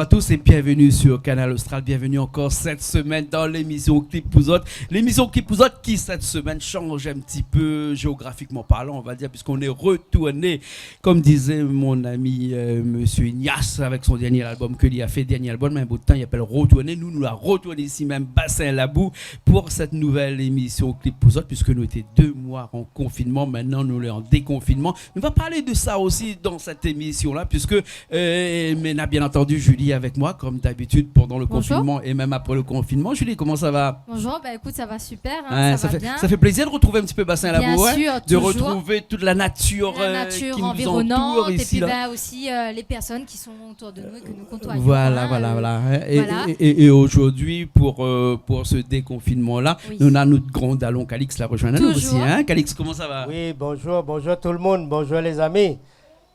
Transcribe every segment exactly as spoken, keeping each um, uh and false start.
à tous et bienvenue sur Kanal Austral. Bienvenue encore cette semaine dans l'émission Clip pou zot. L'émission Clip pou zot qui, cette semaine, change un petit peu géographiquement parlant, on va dire, puisqu'on est retourné, comme disait mon ami, euh, Monsieur Ignace, avec son dernier album ke li la fé, dernier album, mé in bout tan, li apèl Retourné. Nou, nou la retourn isi mèm, Bassin Labou, pour cette nouvelle émission Clip pou zot, puisque nou té deux mois en confinement, maintenant nou lé en déconfinement. Nou va parl de sa osi dan sèt émisyon-la, puisque, euh, mé na bien entendu Julie avec moi, comme d'habitude, pendant le confinement et même après le confinement. Bonjour. Julie, comment ça va ? Bonjour, bah écoute, ça va super, hein, ça va bien. Sa fé plézir de retrouv in ti pé Bassin Labou, hein, de retrouv tout la natir, euh, ki nou antour isi la. Bien sûr, toujours la nature environnante et puis, bah, aussi, euh, les personnes qui sont autour de nous et que nous côtoyons, hein, euh, voilà. Voilà, voilà, hein. Et, et, et, et aujourd'hui, pour, euh, pour ce déconfinement-là, nou néna nout gran dalon Calix la rejoinn anou osi, hein. Toujours. Calix, comment ça va ? Oui, bonjour, bonjour tout le monde, bonjour les amis.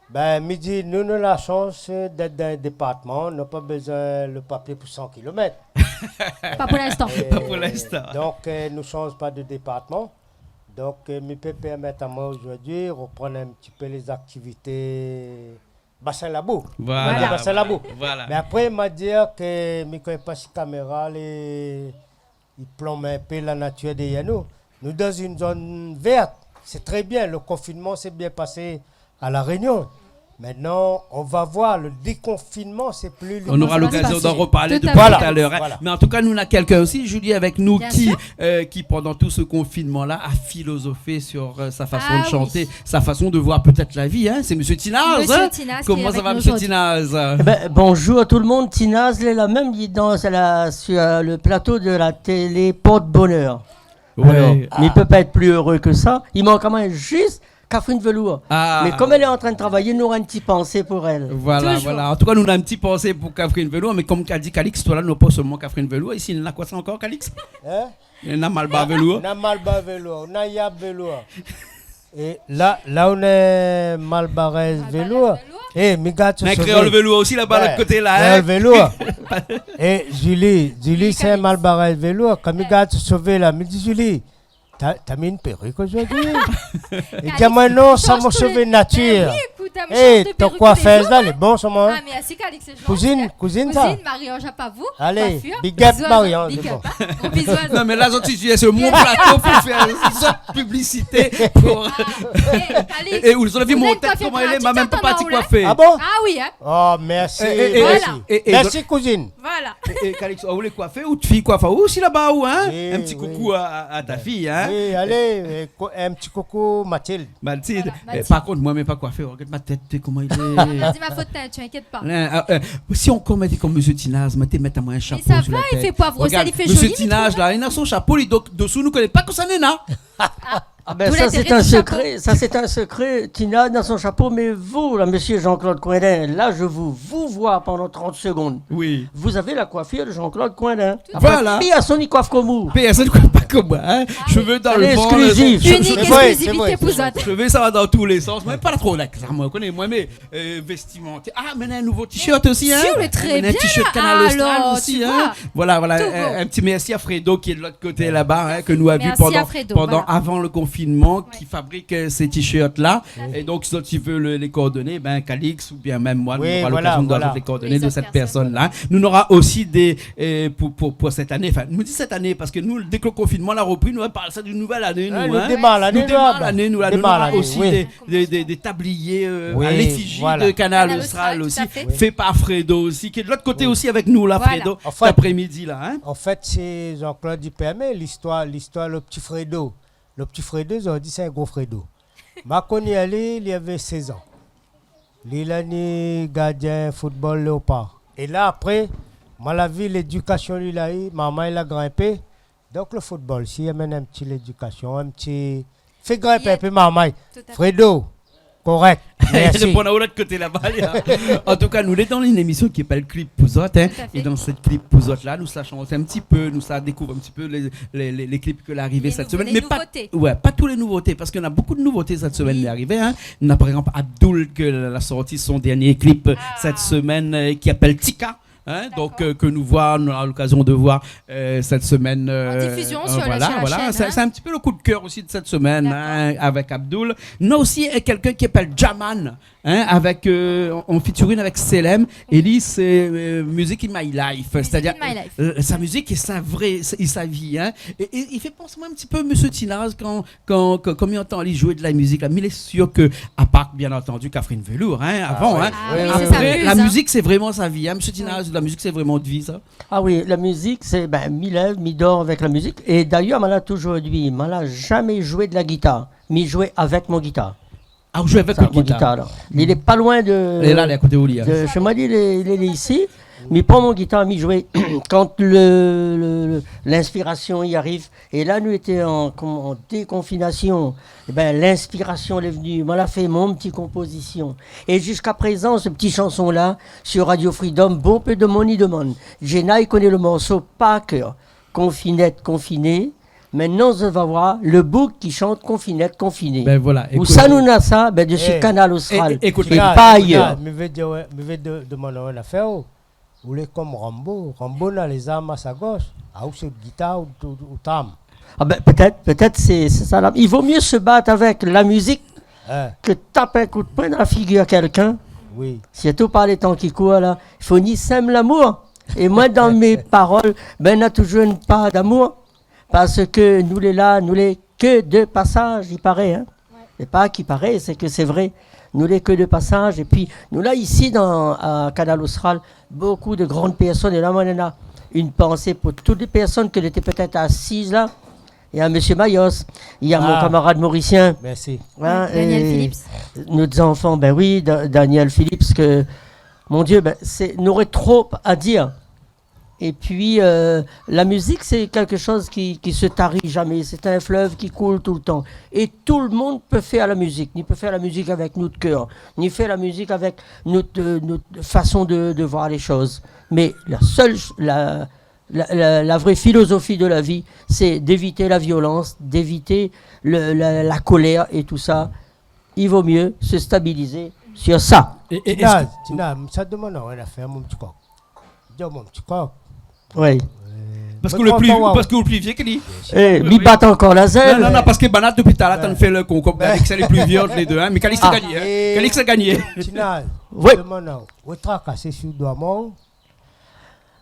Ben, mi di, nou, nou néna la shans d'èt dan in départman, nou la pa bezoin le papié pou san kilomèt. Pas pour l'instant. Pas pour l'instant. Donk, euh, nou shanj pa de départman. Donk, euh, mi pé pèrmèt amoin zordi reprann in ti pé lé zaktivité Bassin Labou. Voilà. Bassin Labou. Voilà. Mé apré, ma dir ke mi koné pa si kaméra lé i plonb in pé la natir dèrièr nou. Nou dan in zone verte, c'est très bien. Le confinement s'est bien passé à La Réunion. Maintenant, on va voir, le déconfinement, c'est plus le... On aura l'occasion d'en reparler depuis tout à l'heure, hein. Tout à fait. Voilà. Mais en tout cas, nous, on a quelqu'un aussi, Julie, avec nous, qui, euh, qui, pendant tout ce confinement-là, a philosopher sur, euh, sa façon de chanter, sa façon de voir peut-être la vie, hein. C'est Monsieur Tinaz, hein. Monsieur Tinaz qui est avec nous aujourd'hui. Comment ça va, Monsieur Tinaz ? Eh ben, bonjour tout le monde. Tinaz, il est là même, il est dans la, sur, euh, le plateau de la télé Porte Bonheur. Ouais. Alors, mais il peut pas être plus heureux que ça. Il manque quand même juste Catherine Velour. Ah. Mais comme elle est en train de travailler, nous aurons une petite pensée pour elle. Voilà, voilà. Toujours. En tout cas, nou néna in ti pansé pou Catherine Velour, mé kom la di Calix, toi la, nou néna pa solman Catherine Velour. Isi, néna koi sa ankor, Calix ? Hein ? Néna Malbar Velour. Néna Malbar Velour, néna Yab Velour. É la, la ou néna Malbarèz Velour. Malbarèz Velour. É, mi gard so sové. Néna Kréol Velour osi laba, lot koté la, hein. Kréol Velour. É Julie, Julie sé Malbarèz Velour. Kan mi gard so sové la, mi di, Julie, t'as, t'as mis une perruque aujourd'hui ? Li di amoin, non, sa mon sové natir. Calix, change tous les, ben oui, écoute, hein, change de perruque tous les jours, hein. É, ton koifèr la lé bon, sa, hein. Ah, merci, Calix, c'est gentil, hein. Kouzine, kouzine sa. Kouzine, Marie-Ange Apavou, coiffure. Allez, big up, Marie-Ange, bon. Bisous à Jean-, big up, hein. Gros bisous à Jean-, big up. Non, mé la, zot i itiliz mon plato pou fé sa piblisité pou... Ah, é, Calix, é, é, ou la vi mon tèt koman i lé, ma mèm pa parti koifé. Ah bon ? Ah oui, hein. Oh, merci, merci. Voilà. Merci, cousine. Voilà. É, é, Calix, ou lé koifé, out fiy i koif aou osi laba, ou, hein ? Oui, oui. In ti koukou à, à, à ta fille, hein ? Oui, allez, euh, co-, un petit coucou, Mathilde. Mathilde. Voilà, Mathilde. Eh, par kont, moin, mi lé pa koifé, regard mon tèt, té, koman i lé. Ah, c'est ma faute, t'inquiète pas. Hein, euh, euh, si ankor mi té kom Monsieur Tinaz, mi té mèt amoin in shapo su la tèt. Mé sa va, i fé poiv sèl, i fé zoli, mi trouv. Regard, Monsieur Tinaz la, néna son shapo, li, donk, dosou, nou koné pa kosa néna. Ah, ben, d'où l'intérêt du chapeau. Sa, sé in sekré, sa, sé in sekré. Tinaz néna son shapo, mé vous, là, monsieur Jean-Claude Coindin, là, je vous, vous vois pendant trente secondes. Oui. Vous avez la coiffure de Jean-Claude Coindin. Tout à fait. Voilà. Pèrsone i koif kom ou. Pèrsone i koif pa kom moin, hein. Ah oui. Cheveux dans le vent, le... Exclusif. Unique exclusivité pou zot. Sé vré, sé vré, sé vré. Cheveux, sa va dan tou lé sans. Moin, pa tro lak sa, moin, ou koné, moin, mé, euh, vestimentaire. Ah, mé néna in nouvo t-shirt osi, hein. Mé si, ou lé trè bien. Néna in t-shirt Kanal Austral osi, hein. Alors, tu vois. Voilà, voilà. Tout bon. Un, un petit merci à Fredo qui est de l'autre côté laba, hein, ke nou la vi pandan, avan le konfinman, ki fabrik, euh, sé t-shirt la. Merci à Fredo, voilà. Ouais. É donk, si zot i vé le, lé koordoné, ben, Calix oubien mèm moin, nou nora lokazyon de done zot lé koordoné de sèt pèrsone la. Oui, voilà, voilà. Nou nora osi dé, euh, pou, pou, pou sèt ané, anfin, nou di sèt ané parske nou, dé ke le konfinman la repri, nou la parl sa d'une nouvelle année, nou, hein. Ah, nou démar lané, nou, la, nou nora osi dé, dé, dé, dé tablié, euh, à l'effigie de Kanal Austral osi, fé par Fredo osi, ki lé de l'ot koté osi avèk nou la, Fredo, sèt aprémidi la, hein. An fèt, sé Jean-Claude i pèrmé listoir, listoir le ti Fredo. Le ti Fredo, zordi sé in gro Fredo. Ma koni ali, li lavé sèz an. Li la ni gardien football Léopard. É la, apré, ma la vi lédikasyon li la u, marmay la grinpé. Donk le football, si i amenn in ti lédikasyon, in ti, fé grinp in pé marmay. Tout à fait. Fredo, korèk. Merci. Réponn aou lot koté laba, li, hein. An tou ka, nou lé dan in émisyon ki apèl Clip pou zot, hein. Tout à fait. É dan sèt Clip pou zot la, nou sa shant in ti pé, nou sa dékouv in ti pé lé, lé, lé, lé clip ke la arivé sèt semèn. Lé nouvo-, lé nouvoté. Mé pa, ouais, pa tout lé nouvoté, parske néna bonpé de nouvoté sèt semèn la arivé, hein. Oui. Néna par égzanp Abdoul ke la sorti son dernié clip, euh, sèt semèn, euh, ki apèl Tika. hein, donc, euh, que nous voit, on aura l'occasion de voir, euh, cette semaine, euh, voilà, voilà. En diffusion sur la, sur la chaîne, hein. C'est, c'est un petit peu le coup de cœur aussi de cette semaine, hein, avec Abdoul. D'accord. On a aussi, euh, quelqu'un qui s'appelle Jaman, hein, avec, euh, en, en featuring avec Selem. Et lui, c'est, euh, Music in My Life. Music in My Life. C'est-à-dire, euh, sa musique et sa vraie, et sa vie, hein. Et, et il fait penser, moi, un petit peu Monsieur Tinaz quand, quand, quand, kan mi antann ali zoué de la mizik la, mi lé sir ke, apar, bien entendu, Catherine Velour, hein, avan, hein. Ah oui, oui, oui. Apré, la mizik, sé vréman sa vi, hein. Monsieur Tinaz, la mizik, sé vréman out vi, sa ? Ah oui, la mizik, sé, ben, mi lèv, mi dor avèk la mizik. É d'ayèr, moin la touzour di, moin la zamé zoué de la gitar. Mi zoué avèk mon gitar. Ah, ou zoué avèk out gitar. Sa, mon gitar, la. Li lé pa loin de, lé la, lé a koté ou, li, hein. De shé moin, li lé, li lé isi. Mi pran mon gitar, mi zoué. Kan le, le, le, linspirasion i ariv, é la, nou lété an, koman, an dékonfinasion. Ében, linspirasion lé vni. Moin la fé mon ti konpozision. É ziska prézan, se ti shanson-la, sur Radio Freedom, bonpé de moun i demann. Jenna i koné le morso par kèr. Konfinèt, konfiné. Mintnan, zot va voir le boug ki shant Konfinèt, konfiné. Ben voilà, ékout. Ousa nou néna sa ? Ben, desi Kanal Austral. É, é, ékout, é pa ayèr. Mi vé dir, ouais, mi vé de-, demann aou in nafèr, ou. Ou lé konm Rambo. Rambo na lé zarm a sa gosh. Aou sé out gitar, out, out, out arm. Ah ben, pétèt, pétèt sé, sé sa la. I vo myé se bat avèk la mizik ke tap in kou d'pwin dan la figir kèlkin. Oui. Sirtou par lé tan ki kour la. I fo ni sèm lamour. É moin, dan mé parol, ben, na touzour in par d'amour. Parske nou lé la, nou lé ke de pasaz, i paré, hein. Ouais. É pa ki paré, sé ke sé vré. Nou lé ke de pasaz. Épi, nou la isi dan, a Kanal Austral, bonpé de gran pèrsone. É la, moin néna in pansé pou tout lé pèrsone ke lété pétèt asiz la. É a Monsieur Mayos, é a mon kamarad morisien. Mèrsi. Hein, Daniel Phillips. Nout zanfan, ben oui, Da-, Daniel Phillips, ke, mon Dieu, ben, sé, noré tro a dir. Épi, euh, la mizik, sé kékshoz ki, ki se tari zamé. Sé in flèv ki koul toultan. É tout le moun pé fèr la mizik. Ni pé fèr la mizik avèk nout kèr. Ni fé la mizik avèk nout, euh, nout fason de, de voir lé shoz. Mé la sèl ch-, la, la, la, la vré filozofi de la vi, sé d'évit la violans, d'évit le, la, la kolèr é tousa. I vo myé se stabilizé sur sa. É, é, Tinaz, Tinaz, sa demann aou in nafèr, mon ti kok. Di aou, mon ti kok. Oui. Parske ou lé pli, parske ou lé pli vié ke li. Eh, mi bat ankor la zèl. Non, non, non, parske banna dopi talèr, tann fé le konkor, Calix lé pli vié ant lé dé, hein. Mé Calix la gagné, hein. Calix la gagné. Tinaz, oui. Demann aou, ou trakasé si ou doi mor ?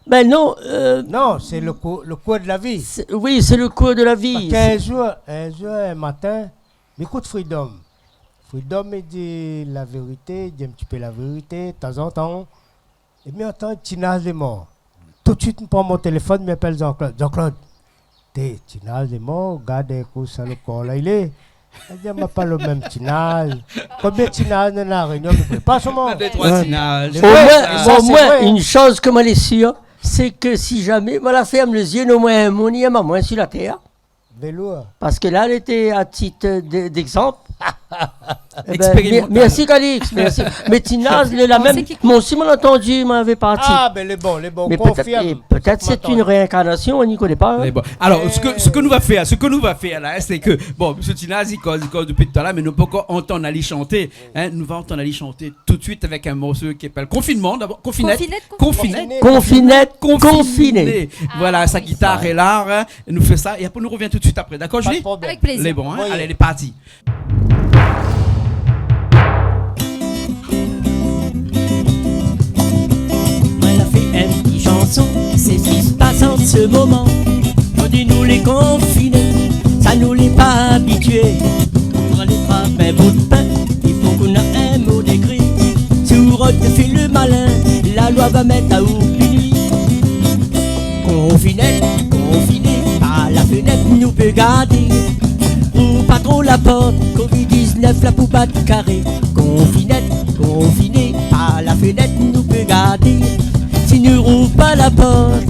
Ben non, euh, non, sé le kou, le kour de la vi. Sé, oui, sé le kour de la vi. Parske in zour, in zour, in matin, mi ékout Freedom. Freedom, i di la vérité, i di in ti pé la vérité, tanzantan. É mi antann Tinaz lé mor. Toutsuit, mi pran mon téléfone, mi apèl Jean-Claude. Jean-Claude, té, Tinaz lé mor, gard in kou sa le kor la i lé. Li di, ma pa le mèm Tinaz. Konbien Tinaz néna La Rényon, mi koné pa solman. Néna dé, troi Tinaz. Sé vré, é sa, sé vré, hein. Omoin, omoin, in shoz ke moin lé sir, sé ke si zamé moin la fèrm lé zié, néna omoin in moun i èm amoin si la tèr. Velour. Parske la, lété a tit de, d'égzanp. Ében, expérimental. Mé-, mèrsi, Calix, mèrsi. Mé Tinaz, lé la mèm. Moin osi, moin la antandi, moin la vi parti. Ah, ben, lé bon, lé bon, konfirm. Mé pétèt, é pétèt sé in réinkarnasion, nou koné pa, hein. Mé bon. Alor, sak, sak nou va fèr, sak nou va fèr la, hein, sé ke, bon, Monsieur Tinaz, li koz, li koz dopi talèr, mé nou la pankor antann ali shanté, hein. Nou va antann ali shanté toutsuit avèk in morso ki apèl Konfinman, dabor. Konfinèt. Konfinèt, konfiné. Konfinèt, konfiné. Voilà, sa gitar lé la, hein. Nou fé sa, é apré nou rovien toutsuit apré, dakor, Julie ? Pa de problèm. Avèk plézir. Lé bon, hein ? Voyé. Alé, lé parti. Moin la fé in ti shanson, sé sak i pas an se moman. Zordi nou lé konfiné, sa nou lé pa abitié. Pou alé trap in bout pin, i fo k'ou néna in mo dékri. Si ou rod fé le malin, la loi va mèt aou pini. Konfinèt, konfiné, par la fenèt nou pé gardé. Rouv pa tro la port, covid dix-neuf la pou bat karé. Konfinèt, konfiné, par la fenèt nou pé gardé. Si nou rouv pa la port,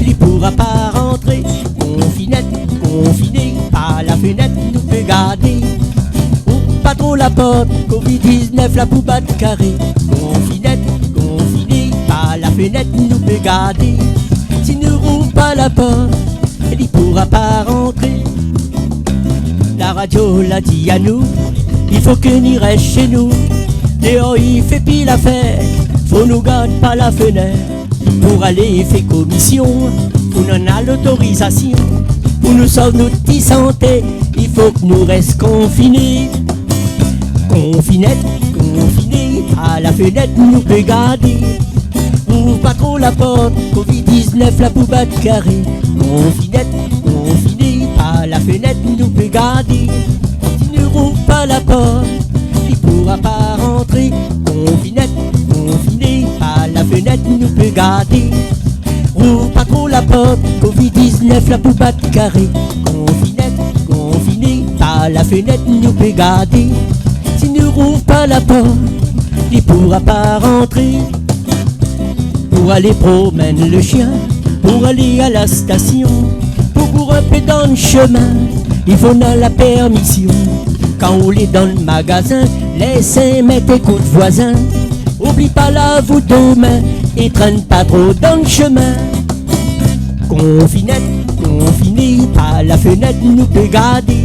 li poura pa rantré. Konfinèt, konfiné, par la fenèt nou pé gardé. Rouv pa tro la port, covid dix-neuf la pou bat karé. Konfinèt, konfiné, par la fenèt nou pé gardé. Si nou rouv pa la port, li poura pa rantré. La radio la di anou, i fo ke ni rès shé nou. Déor i fé pi la fèt, fo nou gard par la fenèt. Pou alé fé komision, fo nou néna lotorizasion. Pou nou sov nout ti santé, i fo ke nou rès konfiné. Konfinèt, konfiné, par la fenèt nou pé gardé. Rouv pa tro la port, covid dix-neuf la pou bat karé. Konfinèt, konfiné, par la fenèt nou pé gardé. Si nou rouv pa la port, li poura pa rantré. Konfinèt, konfiné, par la fenèt nou pé gardé. Rouv pa tro la port, covid dix-neuf la pou bat karé. Konfinèt, konfiné, par la fenèt nou pé gardé. Si nou rouv pa la port, li poura pa rantré. Pou alé promèn le shien, pou alé a la stasion, pou kour in pé dan shemin, i fo néna la pèrmision. Kan ou lé dan magazin, lès in mèt ékout voizin. Oubli pa lav out domin é trène pa tro dan shemin. Konfinèt, konfiné, par la fenèt nou pé gardé.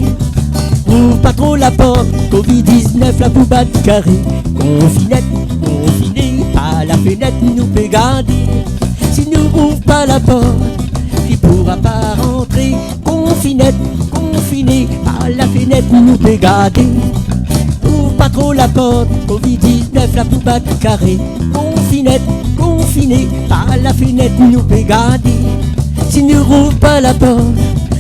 Rouv pa tro la port, covid dix-neuf la pou bat karé. Konfinèt, konfiné, par la fenèt nou pé gardé. Si nou rouv pa la port, li poura pa rantré. Konfinèt, konfiné, par la fenèt nou pé gardé. Rouv pa tro la port, covid dix-neuf la pou bat karé. Konfinèt, konfiné, par la fenèt nou pé gardé. Si nou rouv pa la port,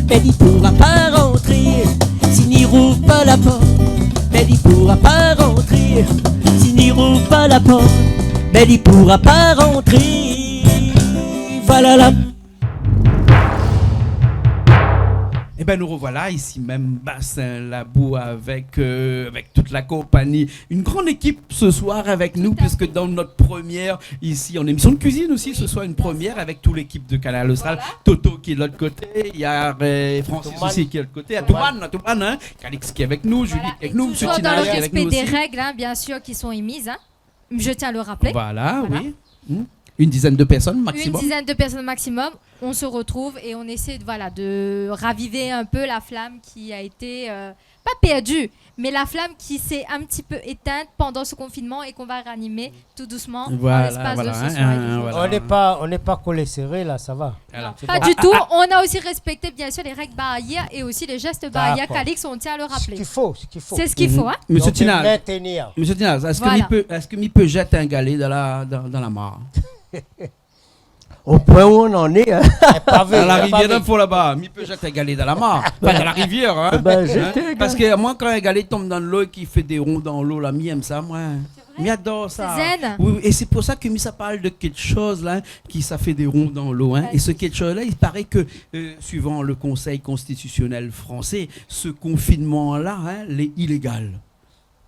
bin li poura pa rantré. Si nou rouv pa la port, bin li poura pa rantré. Si nou rouv pa la port, bin li poura pa rantré. Voilà la. Eh ben, nous revoilà ici même, Bassin Labou, avec, euh, avec toute la compagnie. Une grande équipe ce soir avec nous, puisque dans notre première, ici, en émission de cuisine aussi, ce soir, une première avec toute l'équipe de Kanal Austral. Voilà. Toto qui est de l'autre côté, il y a, euh, Francis aussi qui est de l'autre côté, Atoumane, Atoumane, hein, Calix qui est avec nous, Julie qui est avec nous, Monsieur Tinaz qui est avec nous aussi. Toujours dans le respect des règles, hein, bien sûr, qui sont émises, hein. Je tiens à le rappeler. Voilà, oui. Hmm. Une dizaine de personnes maximum. Une dizaine de personnes maximum. On se retrouve et on essaie de, voilà, de raviver un peu la flamme qui a été, euh, pas perdue, mais la flamme qui s'est un petit peu éteinte pendant ce confinement et qu'on va ranimer tout doucement dans l'espace de ce soir et du jour. Voilà, voilà, hein, voilà. On n'est pas, on n'est pas collés serrés là, ça va. Alors, non, pas du tout. On a aussi respecté, bien sûr, les règles barrières et aussi les gestes barrières. D'accord. Calix, on tient à le rappeler. Ce qu'il faut, ce qu'il faut. C'est ce qu'il faut, hein. Monsieur Tinaz, maintenir. Monsieur Tinaz, èske mi pé, èske mi pé zèt in galé dan la, dan, dan la mar ? Au point où on en est, hein. Dan la rivièr, dan le fon laba, mi pé zèt in galé dan la mar. Enfin, dan la rivièr, hein. Eh ben, zèt in galé. Parske moin, kan in galé i tonm dan lo, ki fé dé ron dan lo la, mi èm sa, moin. Mi ador sa. C'est zen. Oui, oui, et c'est pour ça que mi sa parl de quelque chose là, ki sa fé dé ron dan lo, hein. Ouais. Et ce quelque chose-là, il paraît que, euh, suivant le Conseil constitutionnel français, ce confinement-là, hein, lé illégal.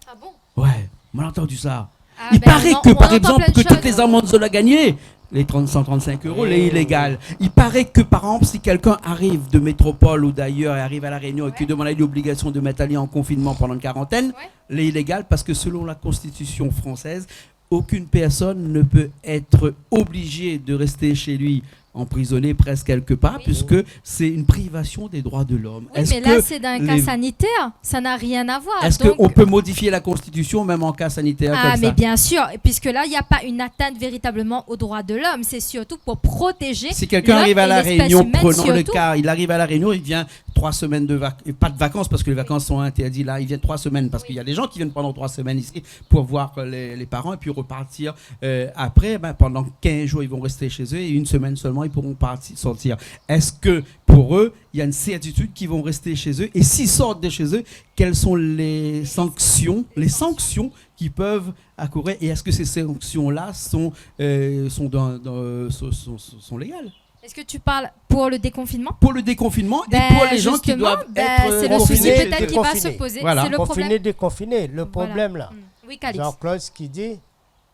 Ah bon ? Ouais, moin la antandu sa. Ah ben, on, on entend plein de choses, hein. Il paraît que, par exemple, que toutes les amendes zot la gagné, les trente, cent trente-cinq euros, lé illégal. Il paraît que, par exemple, si quelqu'un arrive de métropole ou d'ailleurs et arrive à La Réunion et qui demande l'obligation de mettre ali en confinement pendant une quarantaine, lé illégal parce que selon la Constitution française, aucune personne ne peut être obligée de rester chez lui emprisonné presque quelque part, puisque c'est une privation des droits de l'homme. Oui, mais là, c'est dans un cas sanitaire, ça n'a rien à voir. Est-ce que on peut modifier la Constitution même en cas sanitaire comme ça ? Ah, mais bien sûr, puisque là, il n'y a pas une atteinte véritablement aux droits de l'homme, c'est surtout pour protéger l'homme et l'espèce humaine surtout. Si quelqu'un arrive à La Réunion, prenons le cas, il arrive à La Réunion, il vient trois semaines de vac-, pas de vacances, parce que les vacances sont interdites là, ils viennent trois semaines, parce qu'il y a des gens qui viennent pendant trois semaines ici pour voir, euh, les, les parents et puis repartir, euh, après, ben, pendant quinze jours, ils vont rester chez eux et une semaine seulement, ils pourront partir, sortir. Est-ce que pour eux, il y a une certitude qu'ils vont rester chez eux ? Et s'ils sortent de chez eux, quelles sont les sanctions, les sanctions qui peuvent accourir ? Et est-ce que ces sanctions-là sont, euh, sont dans, dans, sont, sont, sont, sont légales ? Est-ce que tu parles pour le déconfinement ? Pour le déconfinement et pour les gens qui doivent être, euh, confinés. Ben, justement, ben, c'est le souci peut-être qui va se poser. Voilà. C'est le problème. Confinés, déconfinés, le problème là. Voilà. Mm. Oui, Calix. Jean-Claude, ce qu'il dit,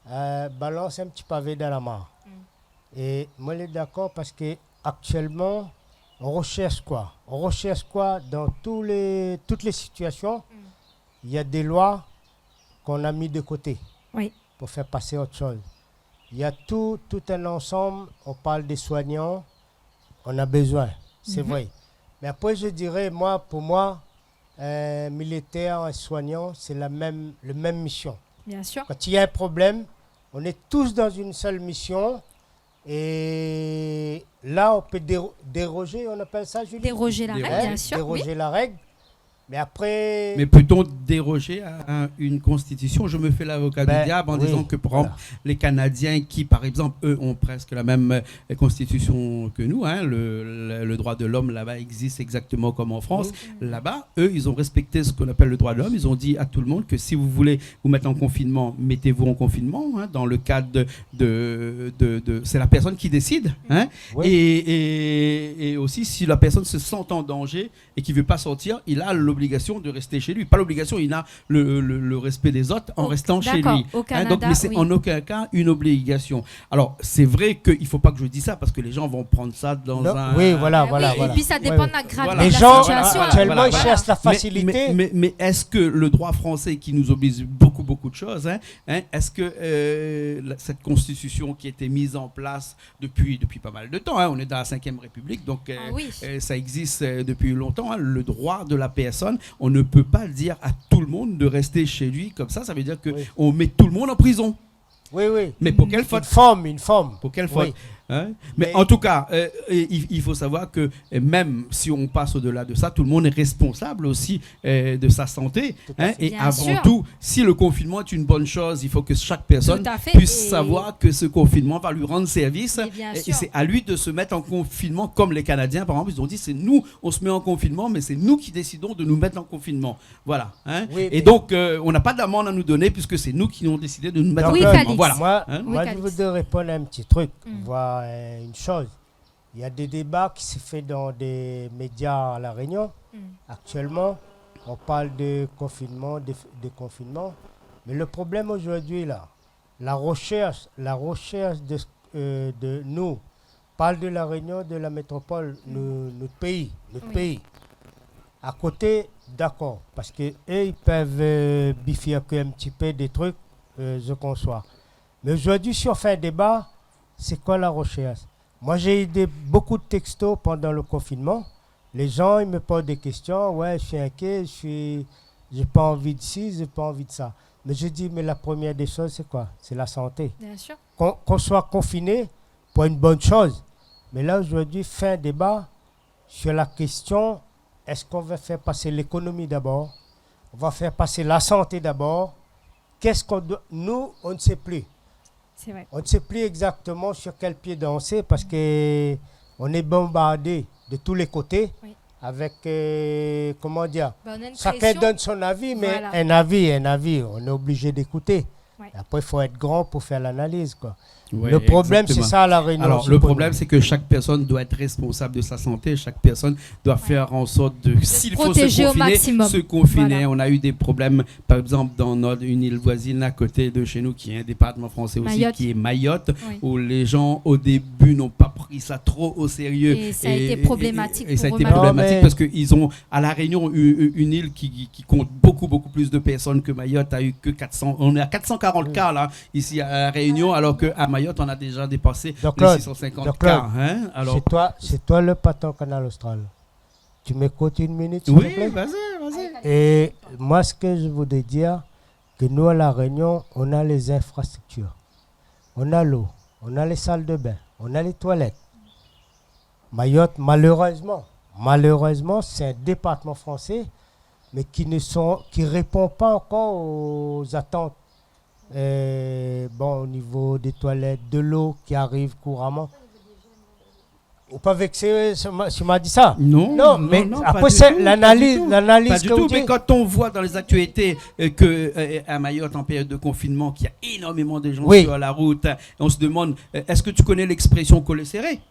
euh, balance un petit pavé dans la mare. Mm. Et moi, je suis d'accord parce que actuellement, on recherche quoi ? On recherche quoi dans tous les, toutes les situations ? Mm. Il y a des lois qu'on a mis de côté pour faire passer autre chose. Oui. Il y a tout, tout un ensemble, on parle des soignants, on a besoin, c'est vrai. Mhm. Mais après, je dirais, moi, pour moi, un militaire, un soignant, c'est la même, le même mission. Bien sûr. Quand il y a un problème, on est tous dans une seule mission, Et là, on peut déro-, déroger, on appelle ça, Julie ? Déroger la règle, bien sûr, oui. Déroger la règle. Mais après... Mais peut-on déroger à, à une constitution ? Je me fais l'avocat du diable en disant que, par exemple, les Canadiens qui, par exemple, eux, ont presque la même, euh, constitution que nous, hein, le, le, le droit de l'homme là-bas existe exactement comme en France. Oui. Là-bas, eux, ils ont respecté ce qu'on appelle le droit de l'homme. Ils ont dit à tout le monde que si vous voulez vous mettre en confinement, mettez-vous en confinement, hein, dans le cadre de, de, de, de, c'est la personne qui décide, hein. Oui. Et, et, et aussi, si la personne se sent en danger et qui veut pas sortir, il a l'obligation de rester chez lui. Pas l'obligation, il a le, le, le respect des autres en restant chez lui. Au Canada, oui. Hein, donc, mais c'est en aucun cas une obligation. Alors, c'est vrai qu'il faut pas que je dise ça parce que les gens vont prendre ça dans un... Non, oui, voilà, voilà, voilà. Et puis, ça dépend de la gravité de la situation. Les gens, actuellement, ils cherchent la facilité. Mais, mais, mais, mais est-ce que le droit français qui nous oblige beaucoup, beaucoup de choses, hein, hein, est-ce que, euh, la, cette constitution qui a été mise en place depuis, depuis pas mal de temps, hein, on est dans la cinquième République, donc, euh, euh, ça existe, euh, depuis longtemps, hein, le droit de la personne, on ne peut pas dire à tout le monde de rester chez lui comme ça, ça veut dire que on met tout le monde en prison. Oui, oui. Mais pour quelle faute ? Une femme, une femme. Pour quelle faute ? Hein ? Mais en tout cas, euh, et il, il faut savoir que, euh, même si on passe au-delà de ça, tout le monde est responsable aussi, euh, de sa santé, hein, et avant tout, si le confinement est une bonne chose, il faut que chaque personne puisse savoir que ce confinement va lui rendre service. Et c'est à lui de se mettre en confinement, comme les Canadiens, par exemple, ils ont dit, c'est nous, on se met en confinement, mais c'est nous qui décidons de nous mettre en confinement. Voilà, hein. Et donc, euh, on n'a pas d'amende à nous donner puisque c'est nous qui avons décidé de nous mettre en confinement. Voilà. Moi, moi, je voudrais répondre à un petit truc, voir, euh, une chose. Il y a des débats qui se fait dans des médias à La Réunion. Actuellement, on parle de confinement, de, de confinement. Mais le problème aujourd'hui, là, la recherche, la recherche de, euh, de nous, parle de La Réunion, de la métropole, nou-, notre pays, notre pays. À côté, d'accord, parce que eux, ils peuvent, euh, bifurquer un petit peu des trucs, euh, je conçois. Mais aujourd'hui, si on fait un débat, c'est quoi la recherche ? Moi, j'ai eu des, beaucoup de textos pendant le confinement. Les gens, ils me posent des questions. Ouais, je suis inquiet, je suis, j'ai pas envie de ci, j'ai pas envie de ça. Mais je dis, mais la première des choses, c'est quoi ? C'est la santé. Bien sûr. Qu'on, qu'on soit confiné pour une bonne chose. Mais là, aujourd'hui, fait un débat sur la question, est-ce qu'on va faire passer l'économie d'abord ? On va faire passer la santé d'abord ? Qu'est-ce qu'on doit, nous, on ne sait plus. C'est vrai. On ne sait plus exactement sur quel pied danser parce que on est bombardé de tous les côtés avec, euh, comment dire, chacun donne son avis, mais un avis, un avis, on est obligé d'écouter. Après, il faut être grand pour faire l'analyse, quoi. Le problème, c'est ça, La Réunion. Alors, le problème, c'est que chaque personne doit être responsable de sa santé, chaque personne doit faire en sorte de, s'il faut se confiner, se confiner. On a eu des problèmes, par exemple, dans notre, une île voisine à côté de chez nous, qui est un département français aussi, qui est Mayotte, où les gens, au début, n'ont pas pris ça trop au sérieux. Et ça a été problématique parce que ils ont, à La Réunion, eu, eu, une île qui, qui, qui compte beaucoup, beaucoup plus de personnes que Mayotte, a eu que quatre cents, on est à quatre cent quarante cas, là, ici à La Réunion, alors que à Mayotte, on a déjà dépassé les six cent cinquante cas, hein. Alors, c'est toi, c'est toi le patron Kanal Austral. Tu m'écoutes une minute, s'il te plaît ? Oui, vas-y, vas-y. Et moi, ce que je voudrais dire, que nous, à La Réunion, on a les infrastructures. On a l'eau, on a les salles de bain, on a les toilettes. Mayotte, malheureusement, malheureusement, c'est un département français, mais qui ne sont, qui répond pas encore aux attentes. Euh, bon, au niveau des toilettes, de l'eau qui arrive couramment. Ou pa vexé, euh, si ma, si ma di sa ? Non, non, mais non, pas du tout, pas du tout. Pas du tout, mais quand on voit dans les actualités, euh, que, euh, à Mayotte, en période de confinement, qu'il y a énormément de gens sur la route, on se demande, euh, est-ce que tu connais l'expression collet serré ?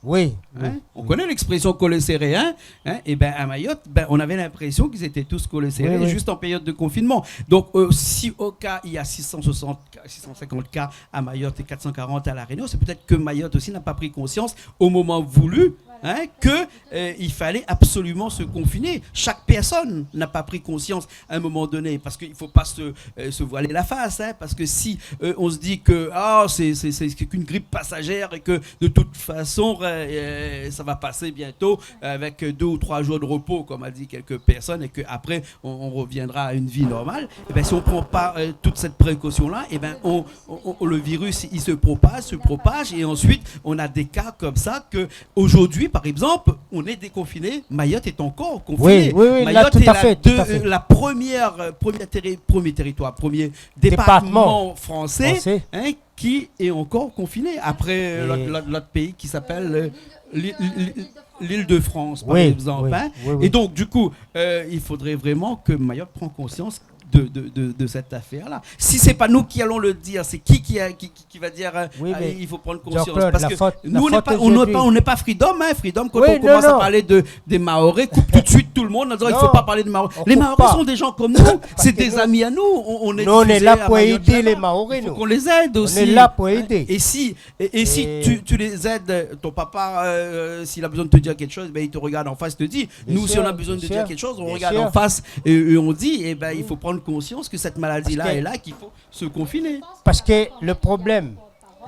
Oui, oui. On connaît l'expression collet serré, hein ? Hein ? Eh ben, à Mayotte, ben, on avait l'impression qu'ils étaient tous collés serrés, juste en période de confinement. Donc, euh, si au cas, il y a six cent soixante, six cent cinquante cas à Mayotte et quatre cent quarante à La Réunion, c'est peut-être que Mayotte aussi n'a pas pris conscience au moment voulu hein, que, euh, il fallait absolument se confiner. Chaque personne n'a pas pris conscience à un moment donné, parce qu'il faut pas se, euh, se voiler la face, hein, parce que si, euh, on se dit que, ah, c'est, c'est, c'est qu'une grippe passagère et que de toute façon, euh, euh, ça va passer bientôt avec deux ou trois jours de repos, comme a dit quelques personnes, et que après, on, on reviendra à une vie normale, eh ben, si on prend pas, euh, toute cette précaution-là, eh ben, on, on, on, le virus, il se propage, se propage, et ensuite, on a des cas comme ça que, aujourd'hui, par exemple, on est déconfiné, Mayotte est encore confinée. Oui, oui, oui, là, Mayotte tout est à la fait, tout deux, à fait. La première, euh, premier terri-, premier territoire, premier département français, français, hein, qui est encore confiné après, euh, l'autre, l'autre, l'autre pays qui s'appelle, euh, l'île, l'île, l'île de France, par exemple, hein. Oui, oui, oui. Et donc, du coup, euh, il faudrait vraiment que Mayotte prenne conscience de, de, de, de cette affaire-là. Si c'est pas nous qui allons le dire, c'est qui, qui, qui, qui, qui va dire, euh, ah, il faut prendre conscience ? Oui, mais Jean-Claude, la faute, la faute aujourd'hui. Parce que nous, on n'est pas, on n'est pas, on n'est pas Freedom, hein. Freedom, quand on commence à parler de, des Mahorais, coupe tout de suite tout le monde en disant, il faut pas parler de Mahorais. Non, non, on coupe pas. Les Mahorais sont des gens comme nous, c'est des amis à nous. Parce que nous, on, on est diffusé à Mayotte, là-bas. Non, on est là pour aider les Mahorais, nous. Il faut qu'on les aide aussi, hein. On est là pour aider. Et si Et, et si tu, tu les aides, ton papa, euh, s'il a besoin de te dire quelque chose, ben, il te regarde en face, il te dit. Bien sûr, bien sûr. Nous, si on a besoin de dire quelque chose, on regarde en face et, et on dit, eh ben, il faut prendre conscience que cette maladie-là est là, qu'il faut se confiner. Parce que le problème,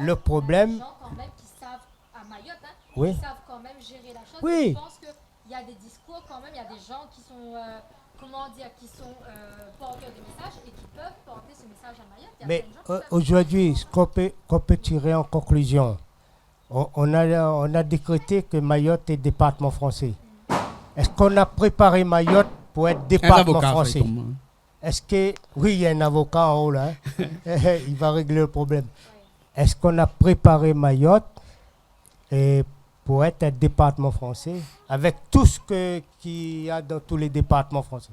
le problème, à Mayotte, hein, oui, qui savent quand même gérer la chose. Oui. Je pense que il y a des discours quand même, il y a des gens qui sont, euh, comment dire, qui sont, euh, porteurs de messages et qui peuvent porter ce message à Mayotte. Il y a plein de gens qui savent. Mais, euh, aujourd'hui, ce qu'on peut, qu'on peut tirer en conclusion, on, on a, on a décrété que Mayotte est département français. Est-ce qu'on a préparé Mayotte pour être département français ? Un avocat, ça, il tombe, hein. Est-ce que, oui, il y a un avocat en haut là, hein. Il va régler le problème. Est-ce qu'on a préparé Mayotte, euh, pour être un département français, avec tout ce que, qu'il y a dans tous les départements français ?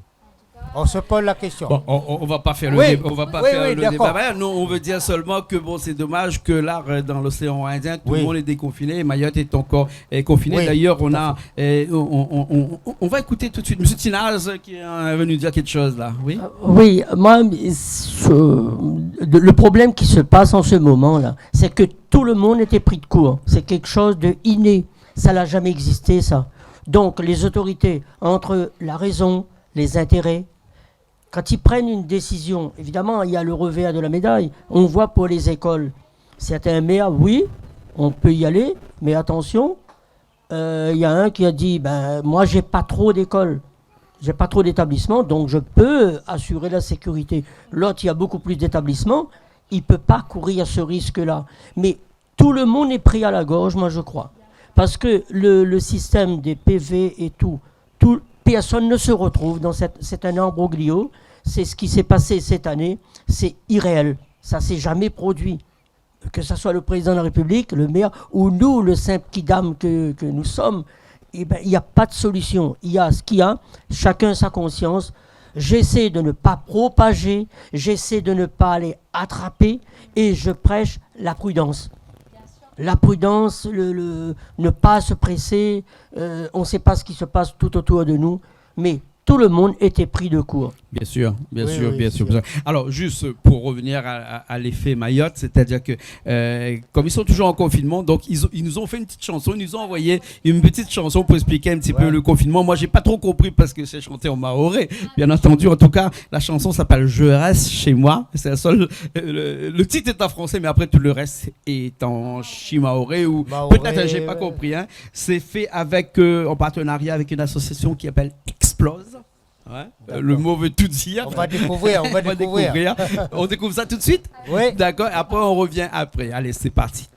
On se pose la question. Bon, on, on, on va pas faire le débat, on va pas faire le débat. Oui, oui, oui, d'accord. Nous, on veut dire seulement que, bon, c'est dommage que là, euh, dans l'océan Indien, tout le monde est déconfiné et Mayotte est encore, est confinée. Oui, tout à fait. D'ailleurs, on a, euh, on, on va écouter tout de suite Monsieur Tinaz qui est, euh, venu dire quelque chose là. Oui. Euh, oui, moi, ce, le, le problème qui se passe en ce moment-là, c'est que tout le monde était pris de court. C'est quelque chose de inné. Ça n'a jamais existé, ça. Donc, les autorités, entre la raison, les intérêts, quand ils prennent une décision, évidemment, il y a le revers de la médaille. On voit pour les écoles, certains maires, oui, on peut y aller, mais attention, euh, il y a un qui a dit, ben, moi, j'ai pas trop d'écoles, j'ai pas trop d'établissements, donc je peux assurer la sécurité. L'autre, il y a beaucoup plus d'établissements, il peut pas courir ce risque-là. Mais tout le monde est pris à la gorge, moi, je crois. Parce que le, le système des P V et tout, tout, personne ne se retrouve dans cette, c'est un imbroglio. C'est ce qui s'est passé cette année, c'est irréel. Ça s'est jamais produit. Que ça soit le président de la République, le maire, ou nous, le simple kidam que, que nous sommes, eh ben, il n'y a pas de solution. Il y a ce qu'il y a, chacun sa conscience. J'essaie de ne pas propager, j'essaie de ne pas aller attraper, et je prêche la prudence. La prudence, le, le, ne pas se presser, euh, on sait pas ce qui se passe tout autour de nous, mais tout le monde était pris de court. Bien sûr, bien sûr, bien sûr. Oui, oui, c'est sûr. Alors, juste pour revenir à, à, à l'effet Mayotte, c'est-à-dire que, euh, comme ils sont toujours en confinement, donc ils ont, ils nous ont fait une petite chanson, ils nous ont envoyé une petite chanson pour expliquer un petit peu le confinement. Ouais. Moi, j'ai pas trop compris parce que c'est chanté en mahorais, bien entendu. En tout cas, la chanson s'appelle Je reste chez moi. C'est la seule, euh, le, le titre est en français, mais après tout le reste est en shimaoré ou peut-être, j'ai pas compris, hein. Mahorais, ouais. C'est fait avec, euh, en partenariat avec une association qui s'appelle Explose. Ouais. D'accord. Euh, le mot veut tout dire. On va découvrir, on va découvrir. On va découvrir. On découvre ça tout de suite ? Oui. D'accord, après on revient après. Allez, c'est parti.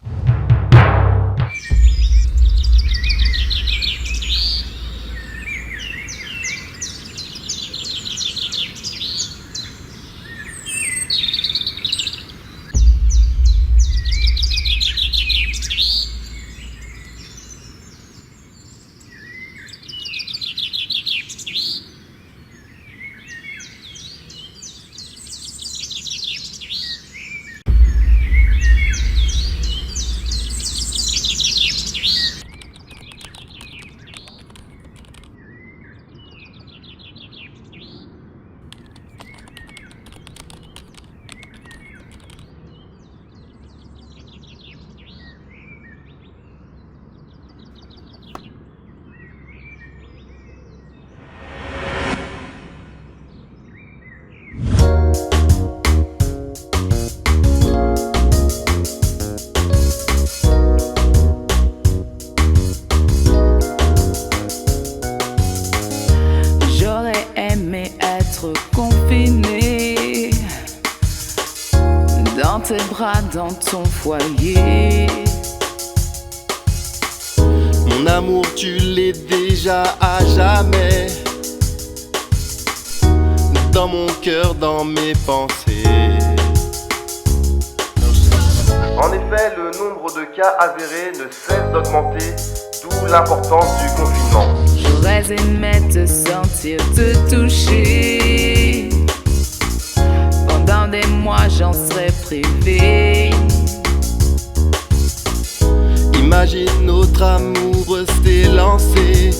Dans tes bras, dans ton foyer. Mon amour, tu l'es déjà à jamais. Dans mon cœur, dans mes pensées. En effet, le nombre de cas avérés ne cesse d'augmenter, d'où l'importance du confinement. J'aurais aimé te sentir, te toucher. Pendant des mois, j'en serais privée. Imagine notre amour s'élancer,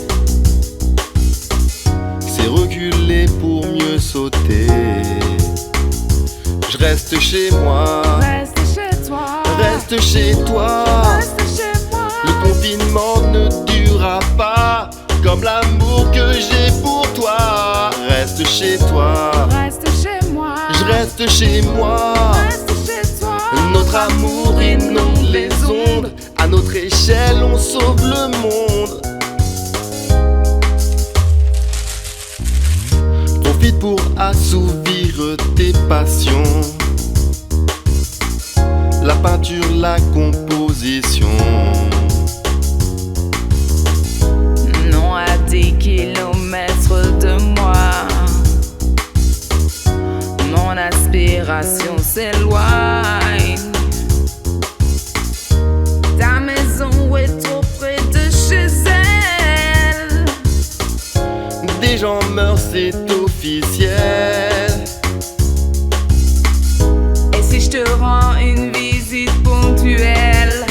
c'est reculer pour mieux sauter. Je reste chez moi. Reste chez toi. Reste chez toi. Reste chez moi. Le confinement ne durera pas comme l'amour que j'ai pour toi. Reste chez toi. Reste chez moi. Je reste chez moi. Reste chez toi. Notre amour inonde les ondes. À notre échelle, on sauve le monde. Profite pour assouvir tes passions. La peinture, la composition. Non à dix kilomètres de moi. Mon aspiration s'éloigne. Ta maison est trop près de chez elle. Des gens meurent, c'est officiel. Et si je te rends une visite ponctuelle ?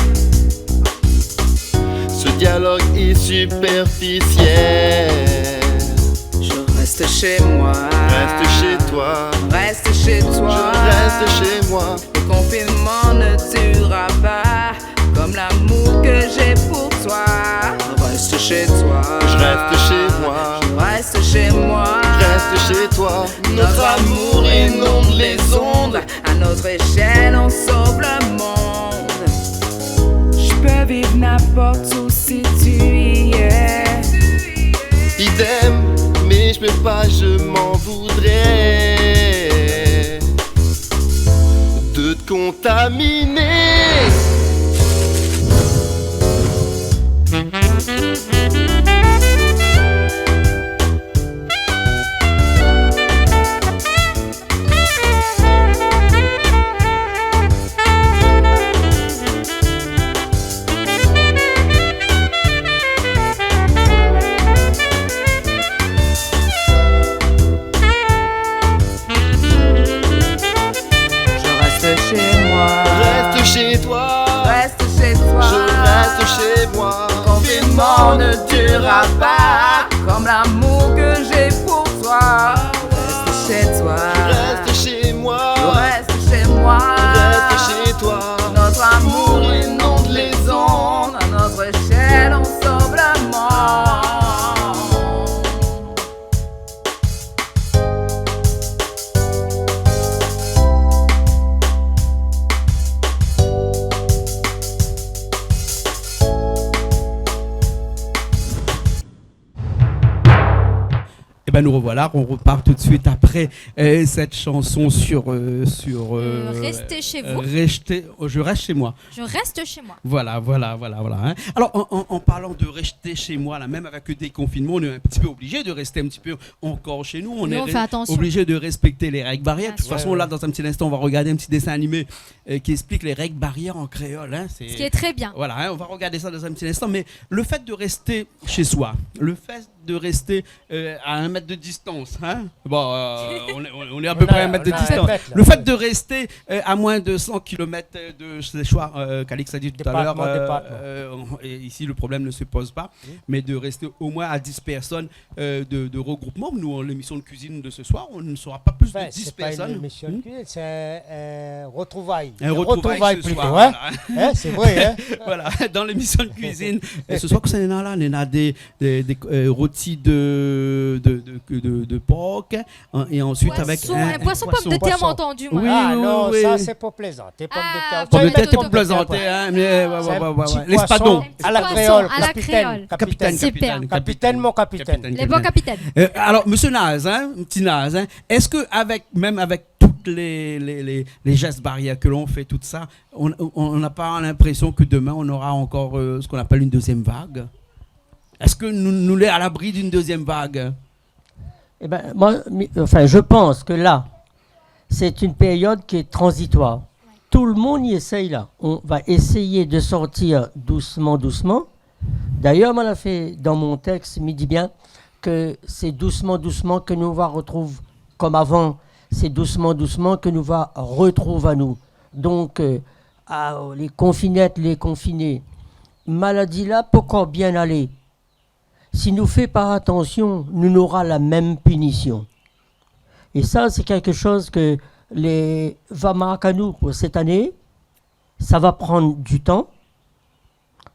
Ce dialogue est superficiel. Je reste chez moi. Reste chez toi. Reste chez toi. Je reste chez moi. Le confinement ne tuera pas comme l'amour que j'ai pour toi. Reste chez toi. Je reste chez moi. Je reste chez moi. Reste chez toi. Notre amour inonde les ondes. À notre échelle, on sauve le monde. Je peux vivre n'importe où si tu y es. Idem, mais je peux pas, je m'en voudrais de te contaminer. Je reste chez moi. Reste chez toi. Reste chez toi. Je reste chez moi. Le confinement ne durera pas comme l'amour que j'ai pour toi. Reste chez toi. Je reste chez moi. Reste chez moi. Reste chez toi. Notre amour inonde les ondes. À notre échelle, on sauve le monde. Eh ben, nous revoilà, on repart tout de suite après, euh, cette chanson sur, euh, sur, euh, restez chez vous. Restez, oh, je reste chez moi. Je reste chez moi. Voilà, voilà, voilà, voilà, hein. Alors, en, en, en parlant de rester chez moi, là, même avec le déconfinement, on est un petit peu obligé de rester un petit peu encore chez nous. On est obligé de respecter les règles barrières. Bien sûr. De toute façon, là, dans un petit instant, on va regarder un petit dessin animé, euh, qui explique les règles barrières en créole, hein. Ce qui est très bien. Voilà, hein, on va regarder ça dans un petit instant. Mais le fait de rester chez soi, le fait de rester, euh, à un mètre de distance, hein. Bon, euh, on est, on est à peu près à un mètre de distance. Le fait de rester, euh, à moins de cent kilomètres de chez soi, euh, Calix a dit tout à l'heure, euh, et ici, le problème ne se pose pas, mais de rester au moins à dix personnes, euh, de, de regroupement. Nous, en, l'émission de cuisine de ce soir, on ne sera pas plus de dix personnes. Enfin, c'est pas une émission de cuisine, c'est un, un retrouvaille. Un retrouvaille plutôt, hein. Voilà. Hein, c'est vrai, hein. Voilà, dans l'émission de cuisine, euh, ce soir, kosa néna la, néna des, des, des, euh, rôti de, de, de, de, de porc, hein, et ensuite avec un, un poisson. Poisson, pomme de terre, m'a entendu, moi. Oui, oui, oui. Ah non, ça, c'est pour plaisanter. Pomme de terre, tu peux mettre pomme de terre, hein, mais, euh, ouais, ouais, ouais, ouais. L'espadon. Un petit poisson à la créole, capitaine. Capitaine, capitaine, capitaine. Super. Capitaine, mon capitaine. Capitaine, capitaine. Les bons capitaines. Euh, alors, monsieur Naz, hein, petit Naz, hein, est-ce que avec, même avec tout les, les, les, les gestes barrières que l'on fait, tout ça, on, on, on n'a pas l'impression que demain, on aura encore, euh, ce qu'on appelle une deuxième vague ? Est-ce que nous, nous sommes à l'abri d'une deuxième vague ? Eh ben, moi, mi-, enfin, je pense que là, c'est une période qui est transitoire. Tout le monde y essaye là. On va essayer de sortir doucement, doucement. D'ailleurs, moi, la fé dan mon texte, mi di bien que c'est doucement, doucement que nou va retrouv konm avan. C'est doucement, doucement que nou va retrouv anou. Donc, euh, ah, les confinettes, les confinés, maladi la pankor bien alé. Si nou fé pa atansion, nou nora la mèm pinision. É sa, sé kékshoz ke lé, va mark anou pou sèt ané. Sa va pran du tan.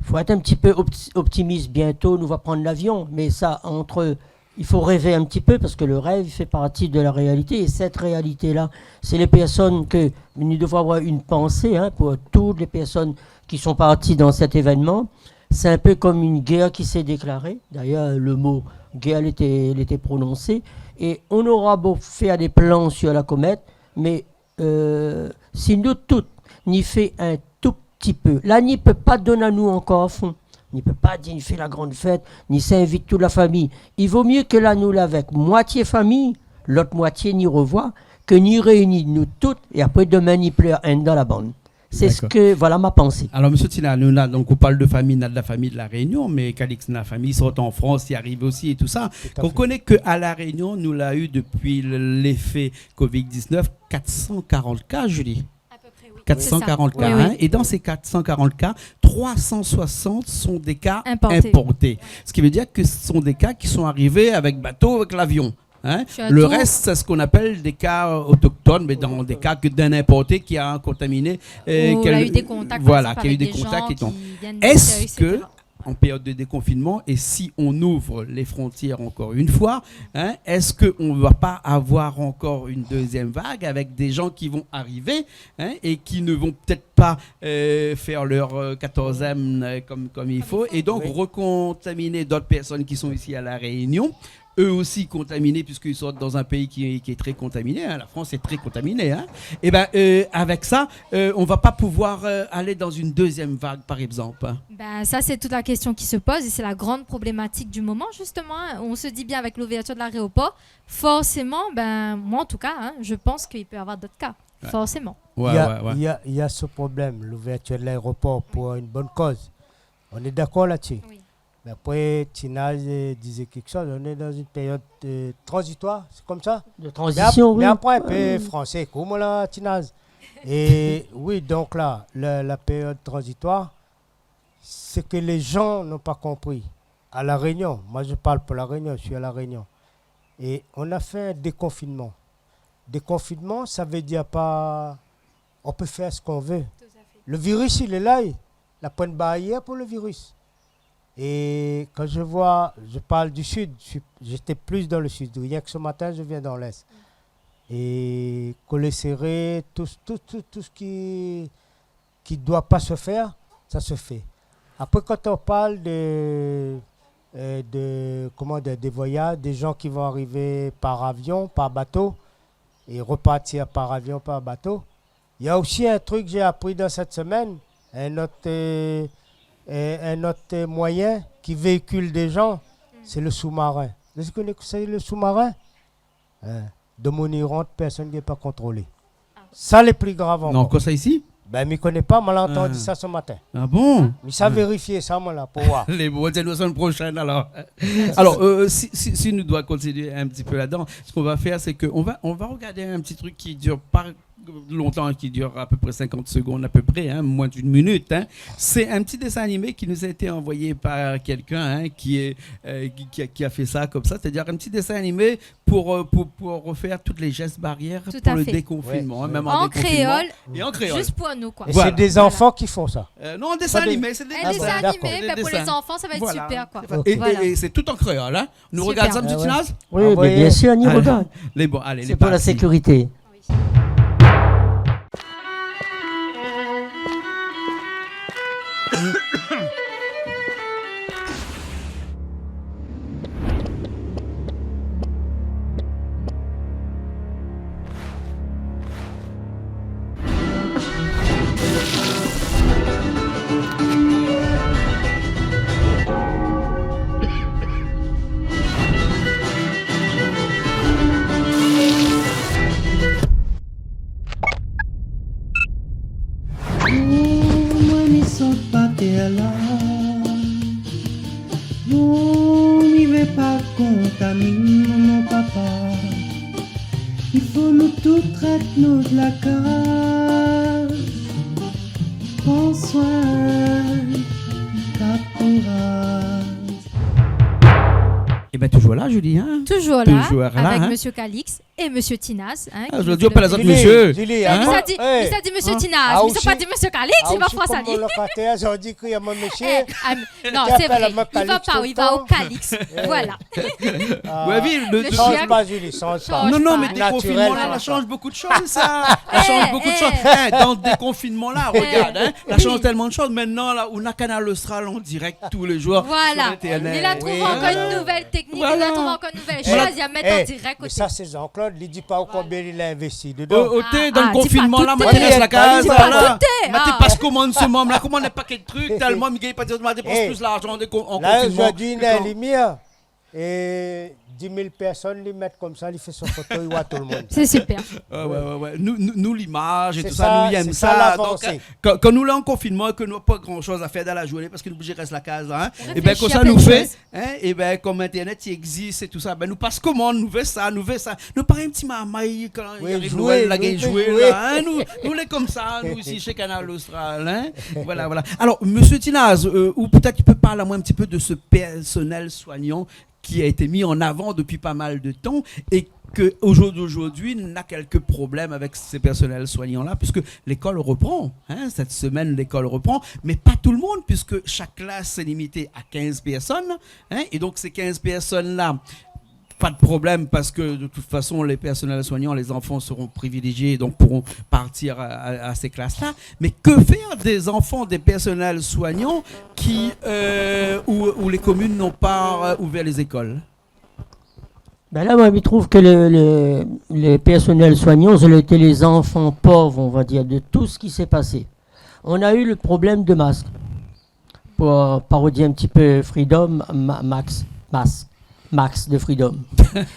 Fo èt in ti pé opti-, optimis. Bientôt, nou va pran lavion. Mé sa, entre, il faut rêver un petit peu parce que le rêve, il fait partie de la réalité. Et cette réalité-là, c'est les personnes que, nou devrons avoir une pensée, hein, pour toutes les personnes qui sont parties dans cet événement. C'est un peu comme une guerre qui s'est déclarée. D'ailleurs, le mot guerre, il était, il était prononcé. Et on aura beau faire des plans sur la comète, mais, euh, si nou tout, ni fé in tou pti pé, la, ni pé pa donn anou ankor a fon. Ni pé pa di, ni fé la grande fête, ni s'invite toute la famille. Il vaut mieux que la, nou la avèk moitié famille, l'autre moitié ni revoit, que ni réuni nou tout, é apré, demin, ni plèr inn dan la bann. C'est ce que, voilà ma pensée. D'accord. Alors, monsieur Tina, nou, nou, donc, on parle de famille, nou na de la famille de La Réunion, mais Calix, nou na la famille, sort en France, i ariv aussi et tout ça. Tout à fait. Qu'on connaît que à La Réunion, nou la u depuis le, l'effet covid dix-neuf, quatre cent quarante cas, Julie. À peu près, oui. Quatre cent quarante cas, hein. C'est ça. Oui, oui. Et dans ces quatre cent quarante cas, trois cent soixante sont des cas importés. Importés. Ce qui veut dire que ce sont des cas qui sont arrivés avec bateau, avec l'avion. Hein ? Surtout. Le reste, c'est ce qu'on appelle des cas, euh, autochtones, mais dans des cas que d'un importé qui a contaminé, euh, ou la eu des contacts, voilà, par exemple, avec des gens qui viennent d'ailleurs, et cetera. Est-ce que, en période de déconfinement, et si on ouvre les frontières encore une fois, hein, est-ce qu'on va pas avoir encore une deuxième vague avec des gens qui vont arriver, hein, et qui ne vont peut-être pas, euh, faire leur, euh, quatorzaine, euh, comme, comme il faut, et donc recontaminer d'autres personnes qui sont ici à La Réunion, eux aussi contaminés, puisqu'ils sortent dans un pays qui, qui est très contaminé, hein. La France est très contaminée, hein. Eh ben, euh, avec ça, euh, on va pas pouvoir, euh, aller dans une deuxième vague, par exemple, hein. Ben, ça, c'est toute la question qui se pose et c'est la grande problématique du moment, justement, hein. On se dit bien avec l'ouverture de l'aéroport, forcément, ben, moi en tout cas, hein, je pense qu'il peut y avoir d'autres cas. Ouais. Forcément. Ouais, ouais, ouais. Il y a, il y a, il y a ce problème, l'ouverture de l'aéroport, pour une bonne cause. On est d'accord là-dessus. Oui. Mais après, Tina, euh, disait quelque chose, on est dans une période, euh, transitoire, c'est comme ça ? De transition, oui. Mais ap-, mais après, un peu français, comme là, Tina. Et oui, donc là, la, la période transitoire, ce que les gens n'ont pas compris, à La Réunion, moi je parle pour La Réunion, je suis à La Réunion, et on a fait un déconfinement. Déconfinement, ça veut dire pas, on peut faire ce qu'on veut. Tout à fait. Le virus, il est là, il a pas de barrière pour le virus. Et quand je vois, je parle du sud, je suis, j'étais plus dans le sud. Rien que ce matin, je viens dans l'est. Et collé serré, tout, tout, tout, tout ce qui, qui doit pas se faire, ça se fait. Après, quand on parle de, euh, de, comment dire, des voyages, des gens qui vont arriver par avion, par bateau, et repartir par avion, par bateau, il y a aussi un truc que j'ai appris dans cette semaine, un autre, euh, euh, un autre moyen qui véhicule des gens, c'est le sous-marin. Vous connaissez ce que c'est, le sous-marin ? Hein, de mon irante, personne n'est pas contrôlé. Ah. Ça, le plus grave encore. Non, comme ça ici ? Ben, mi koné pa, moin la antann sa ce matin. Ah bon ? Mi sa vérifié sa, moin la, pou voir. Lé bon, sé la semaine prochaine, alors. Alors, euh, si, si, si nou doi continuer un petit peu là-dedans, ce qu'on va faire, c'est que on va, on va regarder un petit truc qui dure pas longtemps, hein, qui dure à peu près cinquante secondes, à peu près, hein, moins d'une minute, hein. C'est un petit dessin animé qui nous a été envoyé par quelqu'un, hein, qui est, euh, qui, qui a, qui a fait ça comme ça, c'est-à-dire un petit dessin animé pour, euh, pour, pour refaire toutes les gestes barrières pour le déconfinement, hein, même en déconfinement. Tout à fait. En créole. Et en créole. Juste pour nous, quoi. Voilà. Et c'est des enfants qui font ça ? Euh, non, un dessin animé, c'est des dessins. Un dessin animé, ben, pour les enfants, ça va être super, quoi. Voilà. Et, et, et c'est tout en créole, hein. Nou regard sa, monsieur Tinaz ? Super. Ah ouais. Oui, mais bien sûr, on y regarde. Allez. Lé bon, allez, lé parti. C'est pour la sécurité. Oh, moin, mi sot pa tèr la. Non, mi vé pa kontamine momon, papa. I fo nou tout rès nout la kaz. Pran soin ta kouraz. Eh ben, toujours là, Julie, hein ? Toujours là, avec Monsieur Calix et Monsieur Tinaz, hein, qui nous fait le plaisir. Ah, zordi, ou apèl azot mésyé. Julie, Julie, hein ? Li sa di, li sa di mésyé Tinaz, ah, mé li sa pa di mésyé Calix, ah, li va fé sa, li. Mon lokatèr, zordi, i kri amoin mésyé. Eh, ah, non, sé vré. Li va pa, li va o Calix. Voilà. Ah, ouais, oui, le, le chien. Chanj pa, Julie, chanj pa. Non, non, mé dékonfinman la, la shanj bonpé de shoz, sa. La shanj bonpé de shoz. Eh, dan dékonfinman la, regard, hein, la shanj tèlman de shoz. Mintnan la, ou na Kanal Austral an dirèk tou lé zour sur internet. Voilà. Li la trouv ankor in nouvèl téknik, li la trouv ankor in nouvèl shoz, li la mèt an dirèk. Voilà. Eh, mé sa, sé Jean-Claude, li di pa ou konbien li la investi dedan. O, oté, dan le konfinman la, moin té rès la kaz la. Di pa tout, ah. Moin té pas komann se manm la, komann in paké de trik, tèlman mi gingn pa dir, moin té dépans plis larzan an kon-, an konfinman. La, zordi, na limièr. É dis mil pèrsone li mèt konmsa, li fé son foto, li voi tout le monde. C'est super. Ouais, ouais, ouais, ouais. Nou, nou, nou, limaz é tousa, nou i èm sa. Sé sa, sé sa, lavansé. Donk, kan, kan nou lé an konfinman, ke nou na pa gran shoz a fèr dan la zourné, parske nou oblizé rès la kaz la, hein. Ébin, konmsa nou fé, hein, ébin, kom internet i égzis é tousa, bin, nou pas komann, nou vé sa, nou vé sa. Nou parèy in ti marmay, kan i ariv Noèl, la gingn zoué la, hein. Nou, nou lé konmsa, nou, isi, shé Kanal Austral, hein. Voilà, voilà. Alors, Monsieur Tinaz, euh, ou peut-être tu peux parler à moi un petit peu de ce personnel soignant qui a été mis en avant depuis pas mal de temps et que, au jour d'aujourd'hui, on a quelques problèmes avec ces personnels soignants-là, puisque l'école reprend, hein, cette semaine, l'école reprend, mais pas tout le monde, puisque chaque classe est limitée à quinze personnes, hein, et donc ces quinze personnes-là, pas de problème, parce que de toute façon, les personnels soignants, les enfants seront privilégiés, donc pourront partir à, à, à ces classes-là. Mais que faire des enfants des personnels soignants qui, euh, où, où les communes n'ont pas, euh, ouvert les écoles ? Ben là, moi, je trouve que le, le, les personnels soignants, c'était les enfants pauvres, on va dire, de tout ce qui s'est passé. On a eu le problème de masques. Pour parodier un petit peu Freedom, Ma-, Max, Max, Max de Freedom.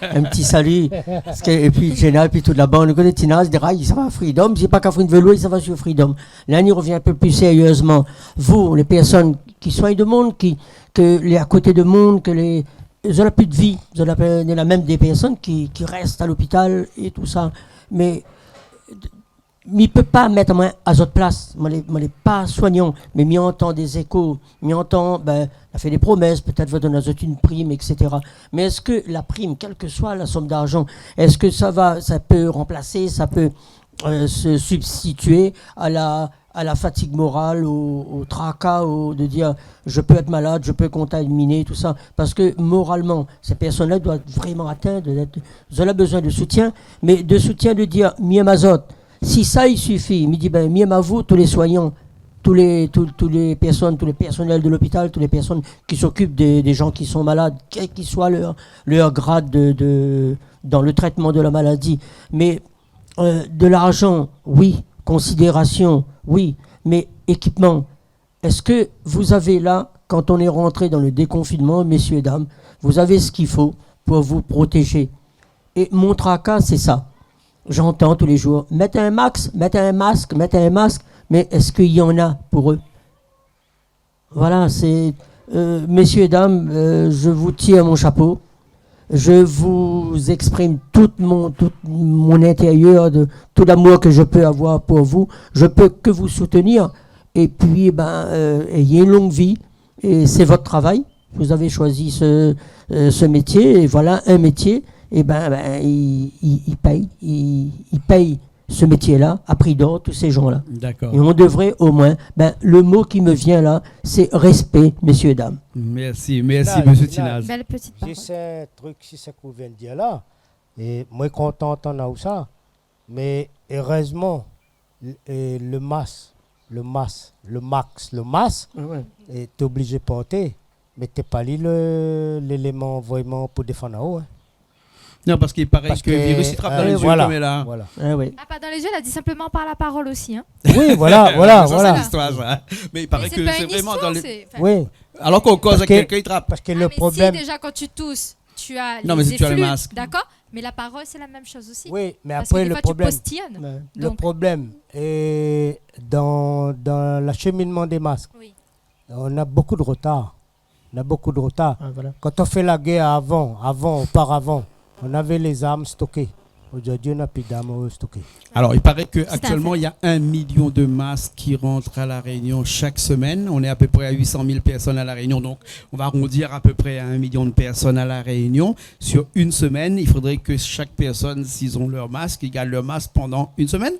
Un petit salut. Parske, épi Jenna, épi tout la bann, nou koné Tinaz, i di, ah, i sava Freedom, sé pa ka Free Vélo, i sava sur Freedom. La, nou revien in pé pli sérièzman. Vous, les personnes qui soignent de monde, qui, ke lé a koté de monde, ke lé, zot na pi de vi, zot na pi, néna mèm dé pèrsone ki, ki rès a lopital é tousa. Mé mi pé pa mèt amoin a zot plas. Moin lé, moin lé pa soignan, mé mi antan dé zéko, mi antan, bin, la fé dé promès, pétèt va donn azot in prim, et cetera. Mé èske la prim, kèl ke soi la som d'arzan, èske sa va, sa pé ranplasé, sa pé, euh, se substituer à la, à la fatigue morale, au, au tracas, au, de dire, je peux être malade, je peux contaminer, tout ça. Parce que moralement, ces personnes-là doivent vraiment atteindre, d'être, zot na bezoin de soutien, mé de soutien de dire, mi èm azot, si sa i sufi, mi di, bin, mi èm azot, tous les soignants, tous les, tous, tous les personnes, tous les personnels de l'hôpital, tous les personnes qui s'occupent des, des gens qui sont malades, quel que soit leur, leur grade de, de, dans le traitement de la maladie. Mais, euh, de l'argent, oui. Considération, oui. Mais équipement, est-ce que vous avez là, quand on est rentré dans le déconfinement, messieurs, dames, vous avez ce qu'il faut pour vous protéger ? Et mon tracas, c'est ça. J'entends tous les jours, mèt in mask, mèt in mask, mèt in mask, mais est-ce qu'il y en a pour eux ? Voilà, c'est, euh, messieurs, dames, euh, je vous tire mon chapeau. Je vous exprime tout mon, tout mon intérieur, de, tout l'amour que je peux avoir pour vous. Je peux que vous soutenir. Et puis, ben, euh, ayez une longue vie. Et c'est votre travail. Vous avez choisi ce, euh, ce métier. Et voilà un métier. Et ben, ben, il, il, il paye. Il, il paye ce métier-là à prix d'or, tous ces gens-là. D'accord. Et on devrait au moins, ben, le mot qui me vient là, c'est respect, messieurs, dames. Merci, merci, monsieur Tinaz. Belle petite parole. Zis in trik, si sak ou vien de dir la, é moin kontan antann aou sa, mé érèzman, le, é le mas, le mas, le max, le mas, ah ouais, é té oblizé porté. Mé té pa li le, léléman vréman pou défann aou, hein. Non, parske i paré ke virus i trap dan lé zié, voilà, konm la. Voilà. Ah oui. Ah, pas dans les yeux, elle a dit simplement par la parole aussi, hein. Oui, voilà, voilà, voilà. Mé sa, sé listoir, sa. Mé i paré ke sé vréman dan lé... Mé sé pa in istoir, sé, enfin... Oui. Alor kan ou koz avèk kèlkin, i trap. Parske le problèm... Ah, mais si déjà quand tu tousses, tu as les effluves, d'accord ? Non, mé si tu as le masque. Mais la parole, c'est la même chose aussi. Oui, mais après, le problème, le problème, et dans, dans l'acheminement des masques, on a beaucoup de retard. On a beaucoup de retard. Ah, voilà. Quand on fait la guerre avant, avant, auparavant, on avait les armes stockées. Aujourd'hui, on n'a plus d'armes stockées. Alors, il paraît que actuellement, il y a un million de masques qui rentrent à La Réunion chaque semaine. On est à peu près à huit cent mille personnes à La Réunion. Donc, on va arrondir à peu près à un million de personnes à La Réunion. Sur une semaine, il faudrait que chaque personne, s'ils ont leur masque, ils gardent leur masque pendant une semaine.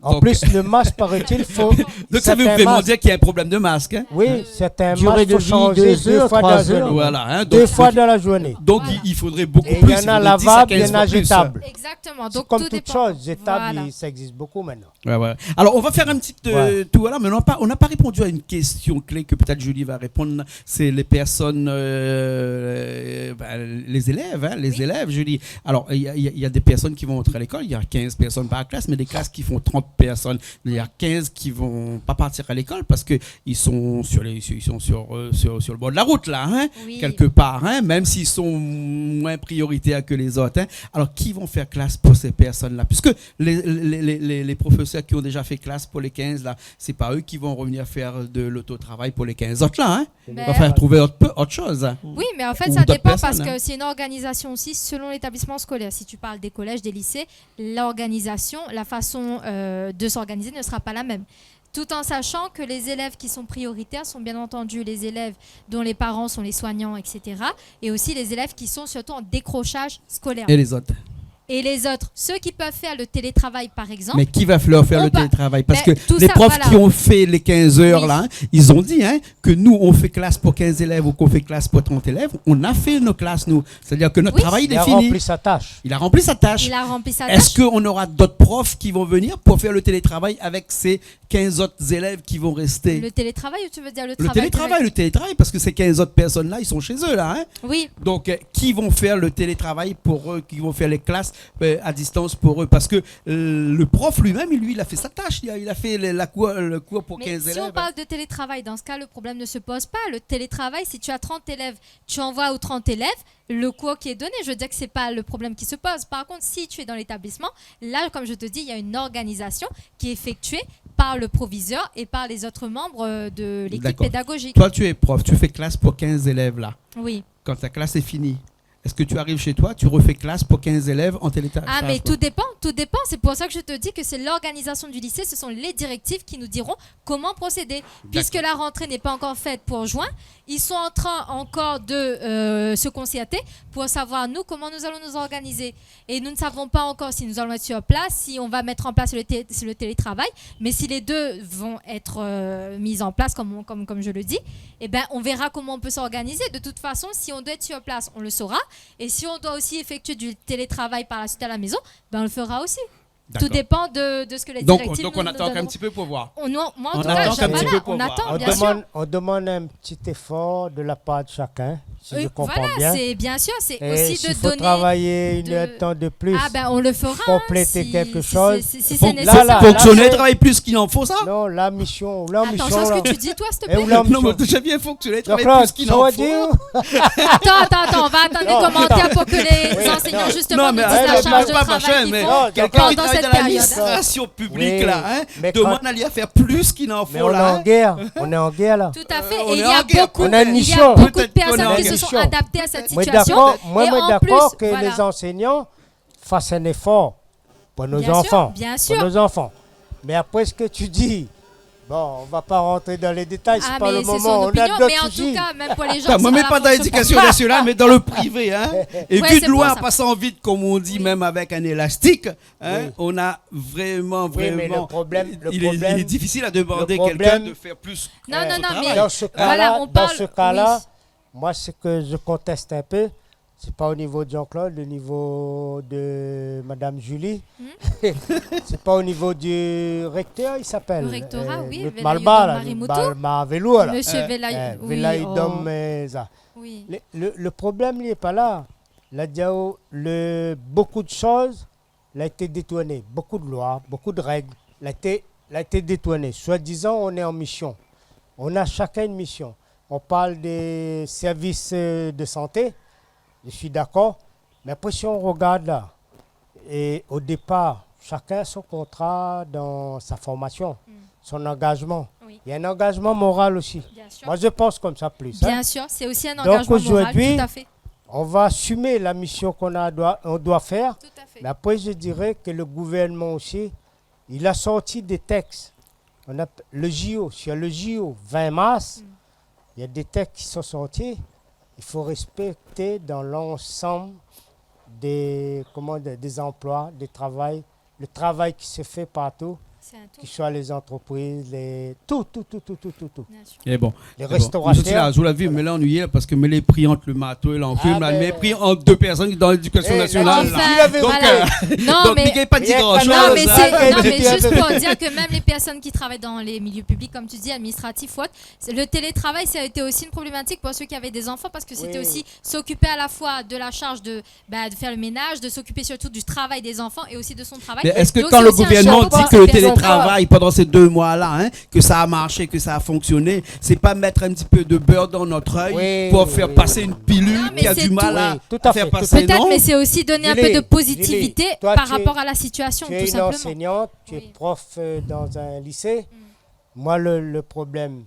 En plus, le masque, paraît-il, faut certains masques. Donc, ça veut vraiment dire qu'il y a un problème de masque, hein ? Oui, certains masques, faut changer deux fois dans la journée. Voilà, hein, donc, deux fois dans la journée. Donc, il, il faudrait beaucoup plus, il faudrait dix à quinze fois plus. Et il y en a lavables, il y en a jetables. Exactement, donc tout dépend. C'est comme toute chose, jetables, ça existe beaucoup maintenant. Ouais, ouais. Alors, on va faire un petit, euh, tour là, mais on n'a pas, on n'a pas répondu à une question clé que peut-être Julie va répondre. C'est les personnes, euh, bah, les élèves, hein, les élèves, Julie. Alors, il y a, il y a, il y a des personnes qui vont entrer à l'école, il y a quinze personnes par classe, mais des classes qui font trente personnes, il y a quinze qui vont pas partir à l'école parce que ils sont sur les, ils sont sur, euh, sur, sur le bord de la route, là, hein, quelque part, hein, même s'ils sont moins prioritaires que les autres, hein. Alors, qui vont faire classe pour ces personnes-là ? Puisque les, les, les, les, les professeurs qui ont déjà fait classe pour les quinze, là, c'est pas eux qui vont revenir faire de l'autotravail pour les quinze autres, là, hein. Ils vont faire trouver autre peu, autre chose, hein. Oui, mais en fait, ça dépend parce que c'est une organisation aussi selon l'établissement scolaire. Si tu parles des collèges, des lycées, l'organisation, la façon, euh, de s'organiser ne sera pas la même. Tout en sachant que les élèves qui sont prioritaires sont bien entendu les élèves dont les parents sont les soignants, et cetera. Et aussi les élèves qui sont surtout en décrochage scolaire. Et les autres ? Et les autres, ceux qui peuvent faire le télétravail, par exemple. Mais qui va leur faire le télétravail ? Parce que les profs qui ont fait les quinze heures, là, hein, ils ont dit, hein, que nous, on fait classe pour quinze élèves ou qu'on fait classe pour trente élèves, on a fait nos classes, nous. C'est-à-dire que notre travail, il est fini. Il a rempli sa tâche. Il a rempli sa tâche. Il a rempli sa tâche. Est-ce qu'on aura d'autres profs qui vont venir pour faire le télétravail avec ces quinze autres élèves qui vont rester ? Le télétravail, ou tu veux dire le travail direct ? Le télétravail, le télétravail, parce que ces quinze autres personnes-là, ils sont chez eux, là, hein ? Oui. Donc, euh, qui vont faire le télétravail pour eux, qui vont faire les classes, euh, à distance pour eux ? Parce que, euh, le prof lui-même, lui, il a fait sa tâche, il a, il a fait le, la cour, le cours pour quinze élèves. Mais si on parle de télétravail, dans ce cas, le problème ne se pose pas. Le télétravail, si tu as trente élèves, tu envoies aux trente élèves, le cours qui est donné, je veux dire que c'est pas le problème qui se pose. Par contre, si tu es dans l'établissement, là, comme je te dis, il y a une organisation qui est effectuée par le proviseur et par les autres membres, euh, de l'équipe pédagogique. D'accord. Toi, tu es prof, tu fais classe pour quinze élèves là. Oui. Quand ta classe est finie, est-ce que tu arrives chez toi, tu refais classe pour quinze élèves en télétravail ? Ah, mais tout dépend, tout dépend. C'est pour ça que je te dis que c'est l'organisation du lycée, ce sont les directives qui nous diront comment procéder. D'accord. Puisque la rentrée n'est pas encore faite pour juin, ils sont en train encore de, euh, se concerter pour savoir, nous, comment nous allons nous organiser. Et nous ne savons pas encore si nous allons être sur place, si on va mettre en place le té-, le télétravail. Mais si les deux vont être, euh, mis en place, comme on, comme, comme je le dis, eh ben, on verra comment on peut s'organiser. De toute façon, si on doit être sur place, on le saura. Et si on doit aussi effectuer du télétravail par la suite à la maison, ben, on le fera aussi. D'accord. Tout dépend de, de ce que les directives nous, nous donneront. Donc, donc on attend un petit peu pour voir. On, moi, en tout cas, je, voilà, on attend, bien sûr. On demande, on demande un petit effort de la part de chacun, si je comprends bien. Euh, voilà, c'est, bien sûr, c'est aussi de donner. Et s'il faut travailler une heure de temps de plus, ah ben, on le fera, hein, compléter quelque chose. Si, si, si c'est nécessaire. Là, là, fonctionnaire travaille plus qu'il n'en faut, ça ? Non, la mission, la mission, là. Attention à ce que tu dis, toi, s'il te plaît. Non, mais on touche bien fonctionnaire travaille plus qu'il n'en faut. Jean-Claude, ça va dire ? Attends, attends, attends, on va attendre les commentaires pour que les enseignants, justement, nous disent la charge de travail qu'ils font pendant cette période. Non, mais, euh, je parle pas, machin, mais quelqu'un qui travaille dans l'administration publique, là, hein, demande à lui à faire plus qu'il n'en faut, là, hein. Oui, mais quand, mais on est en guerre, on est en guerre, là. Tout à fait. Euh, on est en guerre, peut-être. Et il y a beaucoup, il y a beaucoup de personnes qui se sont adaptées à cette situation. On a une mission. Moi, d'accord que les enseignants fassent un effort pour nos enfants, bien sûr, bien sûr, pour nos enfants. Mais après ce que tu dis, bon, on va pas rentrer dans les détails, c'est pas le moment. Ah, mais c'est son opinion, mais en tout cas, même pour les gens, c'est pas la faute de ce professeur. Attends, moi, mets pas dans l'éducation nationale, mais dans le privé, hein. Et vu de loin, en passant vite, comme on dit, même avec un élastique, hein, on a vraiment, vraiment, il est, il est difficile à demander quelqu'un de faire plus son travail. Ouais, mais le problème, le problème, le problème, non, non, non, mais voilà, on parle, oui. Dans ce cas-là, dans ce cas-là, moi, ce que je conteste un peu, c'est pas au niveau de Jean-Claude, au niveau de Madame Julie. Hmm. C'est pas au niveau du recteur, il s'appelle, euh, notre malbar, là, notre malbar Velour, là. Le rectorat, oui, Velaï Dom Marimoutou. Monsieur Velaï, oui, Velaï Dom, euh, ça. Oui. Le, le, le problème, il est pas là. Là, il y a le, beaucoup de choses la été détourné, beaucoup de lois, beaucoup de règles la été, la été détourné. Soi-disant, on est en mission. On a chacun une mission. On parle des services, euh, de santé. Je suis d'accord. Mais après, si on regarde là, et au départ, chacun a son contrat dans sa formation, son engagement. Oui. Il y a un engagement moral aussi. Bien sûr. Moi, je pense comme ça plus, hein. Bien sûr, c'est aussi un engagement moral, tout à fait. Donc aujourd'hui, on va assumer la mission qu'on a, doit, on doit faire. Tout à fait. Mais après, je dirais que le gouvernement aussi, il a sorti des textes. On a le J O, sur le J O vingt mars, il y a des textes qui sont sortis. Il faut respecter dans l'ensemble des, comment dire, des emplois, des travail, le travail qui se fait partout, c'est un tout, qu'il soit les entreprises, les, tout, tout, tout. Bien sûr. Et bon, les restaurateurs. Monsieur Tinas, vous l'avez vu, mais là, on y est, parce que me lé pri ant le marto et l'enclume, là, mais me lé pri ant deux personnes dans l'éducation nationale, là. Enfin, donc, voilà. Donc, mi gingn pa dir grand-chose, hein. Non, mais c'est juste pour dire que même les personnes qui travaillent dans les milieux publics, comme tu dis, administratifs ou autres, c'est, le télétravail, ça a été aussi une problématique pour ceux qui avaient des enfants, parce que c'était aussi s'occuper à la fois de la charge de, bah, de faire le ménage, de s'occuper surtout du travail des enfants et aussi de son travail. Mais est-ce que quand le gouvernement dit que le télétravail, pendant ces deux mois-là, hein, que ça a marché, que ça a fonctionné, c'est pas mettre un petit peu de beurre dans notre œil pour faire passer une pilule qui a du mal à faire passer, non ? Peut-être, mais c'est aussi donner un peu de positivité par rapport à la situation, tout simplement. Julie, Julie, toi, tu, tu es une enseignante, tu es prof, euh, dans un lycée. Moi, le, le problème,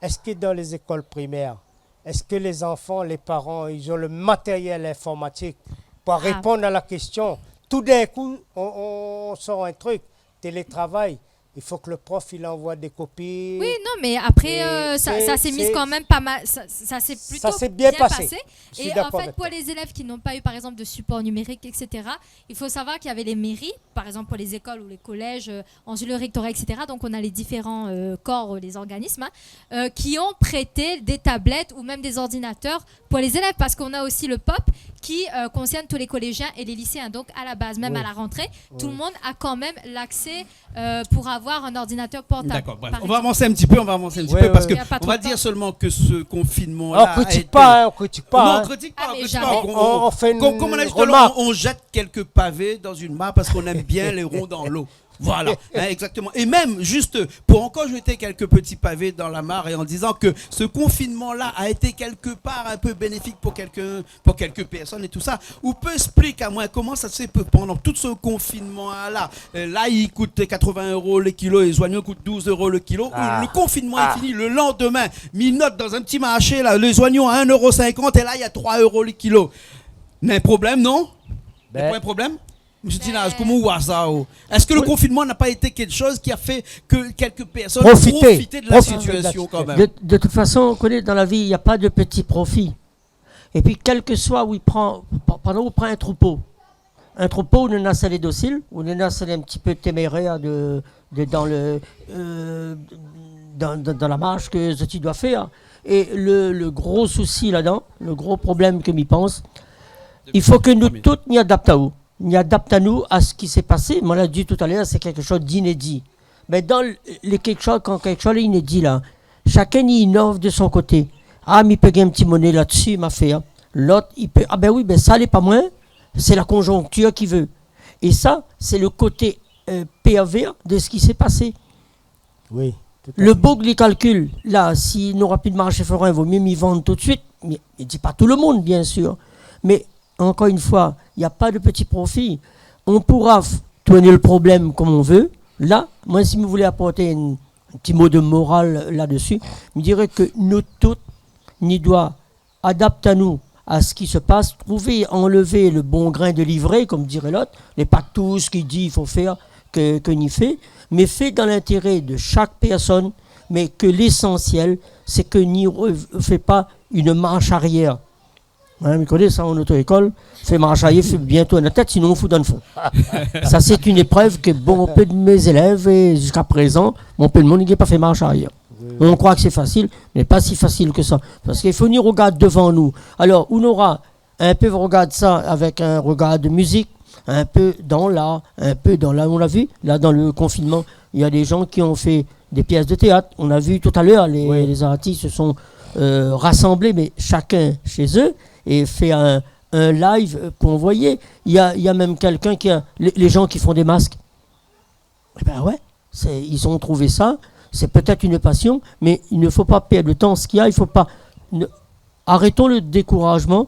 est-ce que dans les écoles primaires, est-ce que les enfants, les parents, ils ont le matériel informatique pour répondre à la question ? Tout d'un coup, on, on sort un truc, télétravail. Il faut que le prof, il envoie des copies. Oui, non, mais après, euh, ça, ça s'est mis quand même pas mal, ça, ça s'est plutôt bien passé. Je suis d'accord avec toi. Et en fait, pour les élèves qui n'ont pas eu, par exemple, de support numérique, et cetera, il faut savoir qu'il y avait les mairies, par exemple pour les écoles ou les collèges, euh, ensuite le rectorat, et cetera. Donc on a les différents, euh, corps, euh, les organismes, hein, euh, qui ont prêté des tablettes ou même des ordinateurs pour les élèves, parce qu'on a aussi le pop qui, euh, concerne tous les collégiens et les lycéens. Donc à la base, même à la rentrée, tout le monde a quand même l'accès, euh, pour avoir un ordinateur portable, par exemple. D'accord, bref, on va avancer un petit peu, on va avancer un petit peu, parce que on va dire seulement que ce confinement-là a été... On critique pas, hein, on critique pas, hein. Non, on critique pas, on critique pas. Ah, mais jamais. On, on, on fait une remarque. Comme, comme on a dit tout à l'heure, on, on jette quelques pavés dans une mare parce qu'on aime bien les ronds dans l'eau. Voilà, hein, exactement. Et même, juste pour encore jeter quelques petits pavés dans la mare et en disant que ce confinement-là a été quelque part un peu bénéfique pour quelqu'un, pour quelques personnes et tout ça. Ou pé expliké amoin koman sa sé, pe, pandan tout se konfinman-la, euh, lay i kout quatre-vingts euros le kilo é zoignon i kout douze euros le kilo. Ah. Le konfinman lé fini, le landmin, mi not dan in ti marshé la, lé zoignon a un euro cinquante é la lé a trois euros le kilo. Mé problèm, non ? Lé pa in problèm ? Monsieur Tinas, koman ou voi sa, oh ? Est-ce que le confinement n'a pas été quelque chose qui a fait que quelques personnes ont profité de la situation quand même ? De, de toute façon, ou koné, dan la vi, na pa de pti profi. Épi, kèlkeswa ousa i pran, pa-, pandan ou pran in troupo, in troupo, ou néna sèt lé dosil, ou néna sèt lé in ti pé témérèr de, de, dan le, euh, dan, dan, dan la marsh ke zot i doi fèr. É le, le gro sousi ladan, le gro problèm ke mi pans, i fo ke nou tout ni adapt anou. Ni adapt anou a sak la pasé. Moin la di talèr, sé kékshoz d'inédi. Mé dan le, le kékshoz, kan kékshoz lé inédi la, shakinn i inov de son koté. Ah, mi pé gingn in ti moné la dsi, ma fé, hein. Lot i pé, ah bin oui, bin sa lé pa moin, sé la konjonktir ki vé. É sa, sé le koté, euh, pèrvèr de sak la pasé. Oui, tout à fait. Le boug li kalkil, la, si nora pi de marshé forin, vo myé mi vann tout de suit. Mé, mi di pa tout le moun, biensir. Mé ankor in foi, na pa de pti profi. On poura f-, tourn le problèm kom on vé. La, moin, si mi voulé aport in, in ti mo de moral la dsi, mi diré ke nou tout, ni doi adapt anou a sak la pasé, trouv, anlèv le bon grin de livré, kom diré lot, mé pa tout sak i di i fo fèr ke, ke ni fé, mé fé dan lintéré de shak pèrsone, mé ke lésansièl, sé ke ni ré-, fé pa in marsh arièr. Hein, mi koné sa an oto-ékol, fé marsh arièr, fé bien tourn la tèt, sinon ou fout dan le fon. Sa, sé in éprèv ke bonpé de mé zélèv, é ziska prézan, bonpé de moun i gingn pa fé marsh arièr. Oui, oui. On kroi ke sé fasil, mé pa si fasil ke sa. Parske i fo ni rogard dovan nou. Alor, ou nora in pé rogard sa avèk in rogard de mizik, in pé dan lar, in pé dan la, on la vi, la, dan le konfinman, na dé jan ki la fé dé pyès de téat. On la vi talèr, lé, oui, lé zartis se son, euh, rasanblé, mé shakinn shé zé, é fé in, in live, euh, pou anvoyé. Na, na mèm kèlkin ki la, lé, lé jan ki fon dé mask. Ébin oué, sé, zot la trouv sa, sé pétèt in pasion, mé i fo pa pèrd le tan. Sak la, i fo pa, ne, aréton le dékourajman,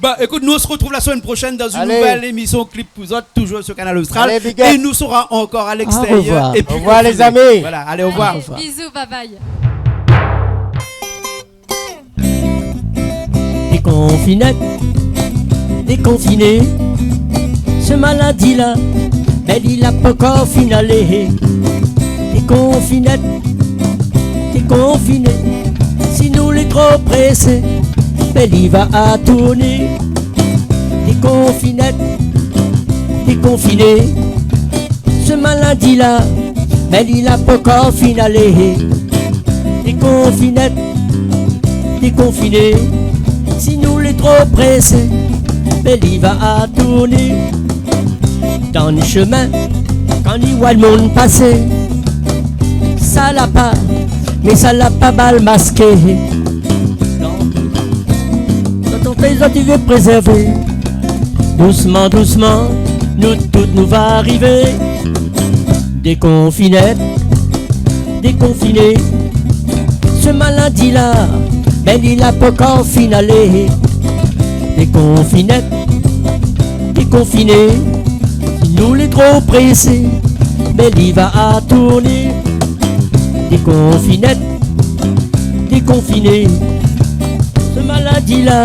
Bon, écoute, nous, on se retrouve la semaine prochaine dans une nouvelle émission Clip pour Zot, toujours sur Kanal Austral. Allez, big up. Et nous serons encore à l'extérieur. Au revoir. Et puis, au revoir, les amis. Voilà, allez, au revoir. Allez, bisous, bye bye. Dékonfinèt, dékonfiné, se maladi-la, bin, li la pankor fine alé. Dékonfinèt, dékonfiné, si nou lé tro présé, bin, li va atourné. Dékonfinèt, dékonfiné, se maladi-la, bin, li la pankor fine alé. Dékonfinèt, dékonfiné, si nou lé tro présé, bin, li va atourné. Dan shemin, kan li oi lo moun pasé, sa la pa, mé sa la pa mal maské. Donk, kan ou fé sa, ou vé prézèrvé. Dousman, dousman, nou tout nou va arivé. Dékonfinèt, dékonfiné, se maladi-la, bin, li la pankor fine alé. Dékonfinèt, dékonfiné, si nou lé tro présé, bin, li va atourné. Dékonfinèt, dékonfiné, se maladi-la,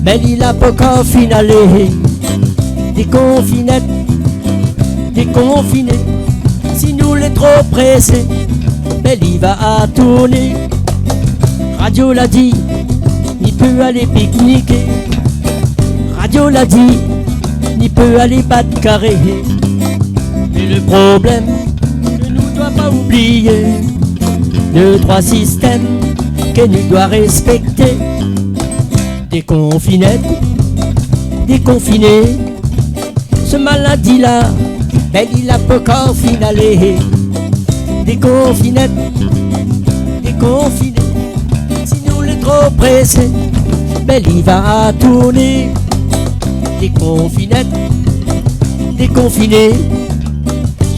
bin, li la pankor fine alé. Dékonfinèt, dékonfiné, si nou lé tro présé, bin, li va atourné. Radio la di, ni pé alé pikniké. Radio la di, ni pé alé bat karé. Mé lo problèm ke nou doi pa oublié, dé troi sistèm ke nou doi réspèkté. Dékonfinèt, dékonfiné, se maladi-la, bin, li la pankor fine alé. Dékonfinèt, dékonfiné, si nou lé tro présé, bin, li va atourné. Dékonfinèt, dékonfiné,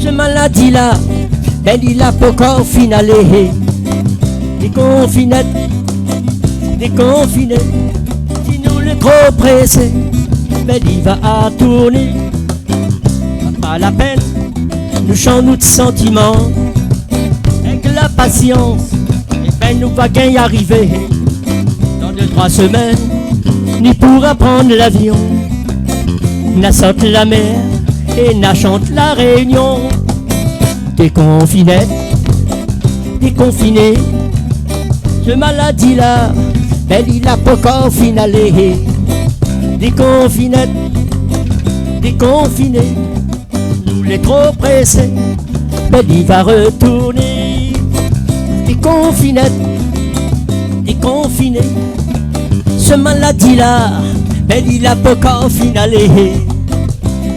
se maladi-la, bin, li la pankor fine alé. Dékonfinèt, dékonfiné, si nou lé tro présé, bin, li va atourné. Pa la pèn, nou shanj nout santiman. Èk la pasians, ébin, nou va gingn arivé. Dan dé troi semèn, ni poura prann lavion. Na sort la mèr é na shant La Rényon. Dékonfinèt, dékonfiné, se maladi-la, bin, li la pankor fine alé. Dékonfiné, dékonfiné, nou lé tro présé, mé li va retourné. Dékonfiné, dékonfiné, se maladi la, mé li la pankor fine alé.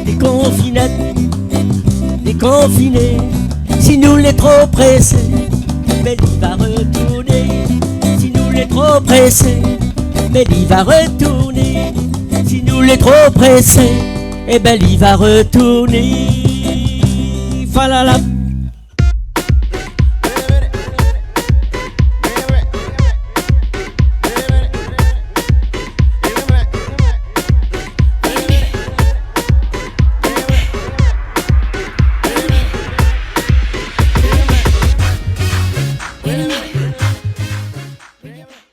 Dékonfiné, dékonfiné, si nou lé tro présé, mé li va retourné. Si nou lé tro présé, mé li va retourné. Si nou lé tro présé, ében li va retourné. Falala.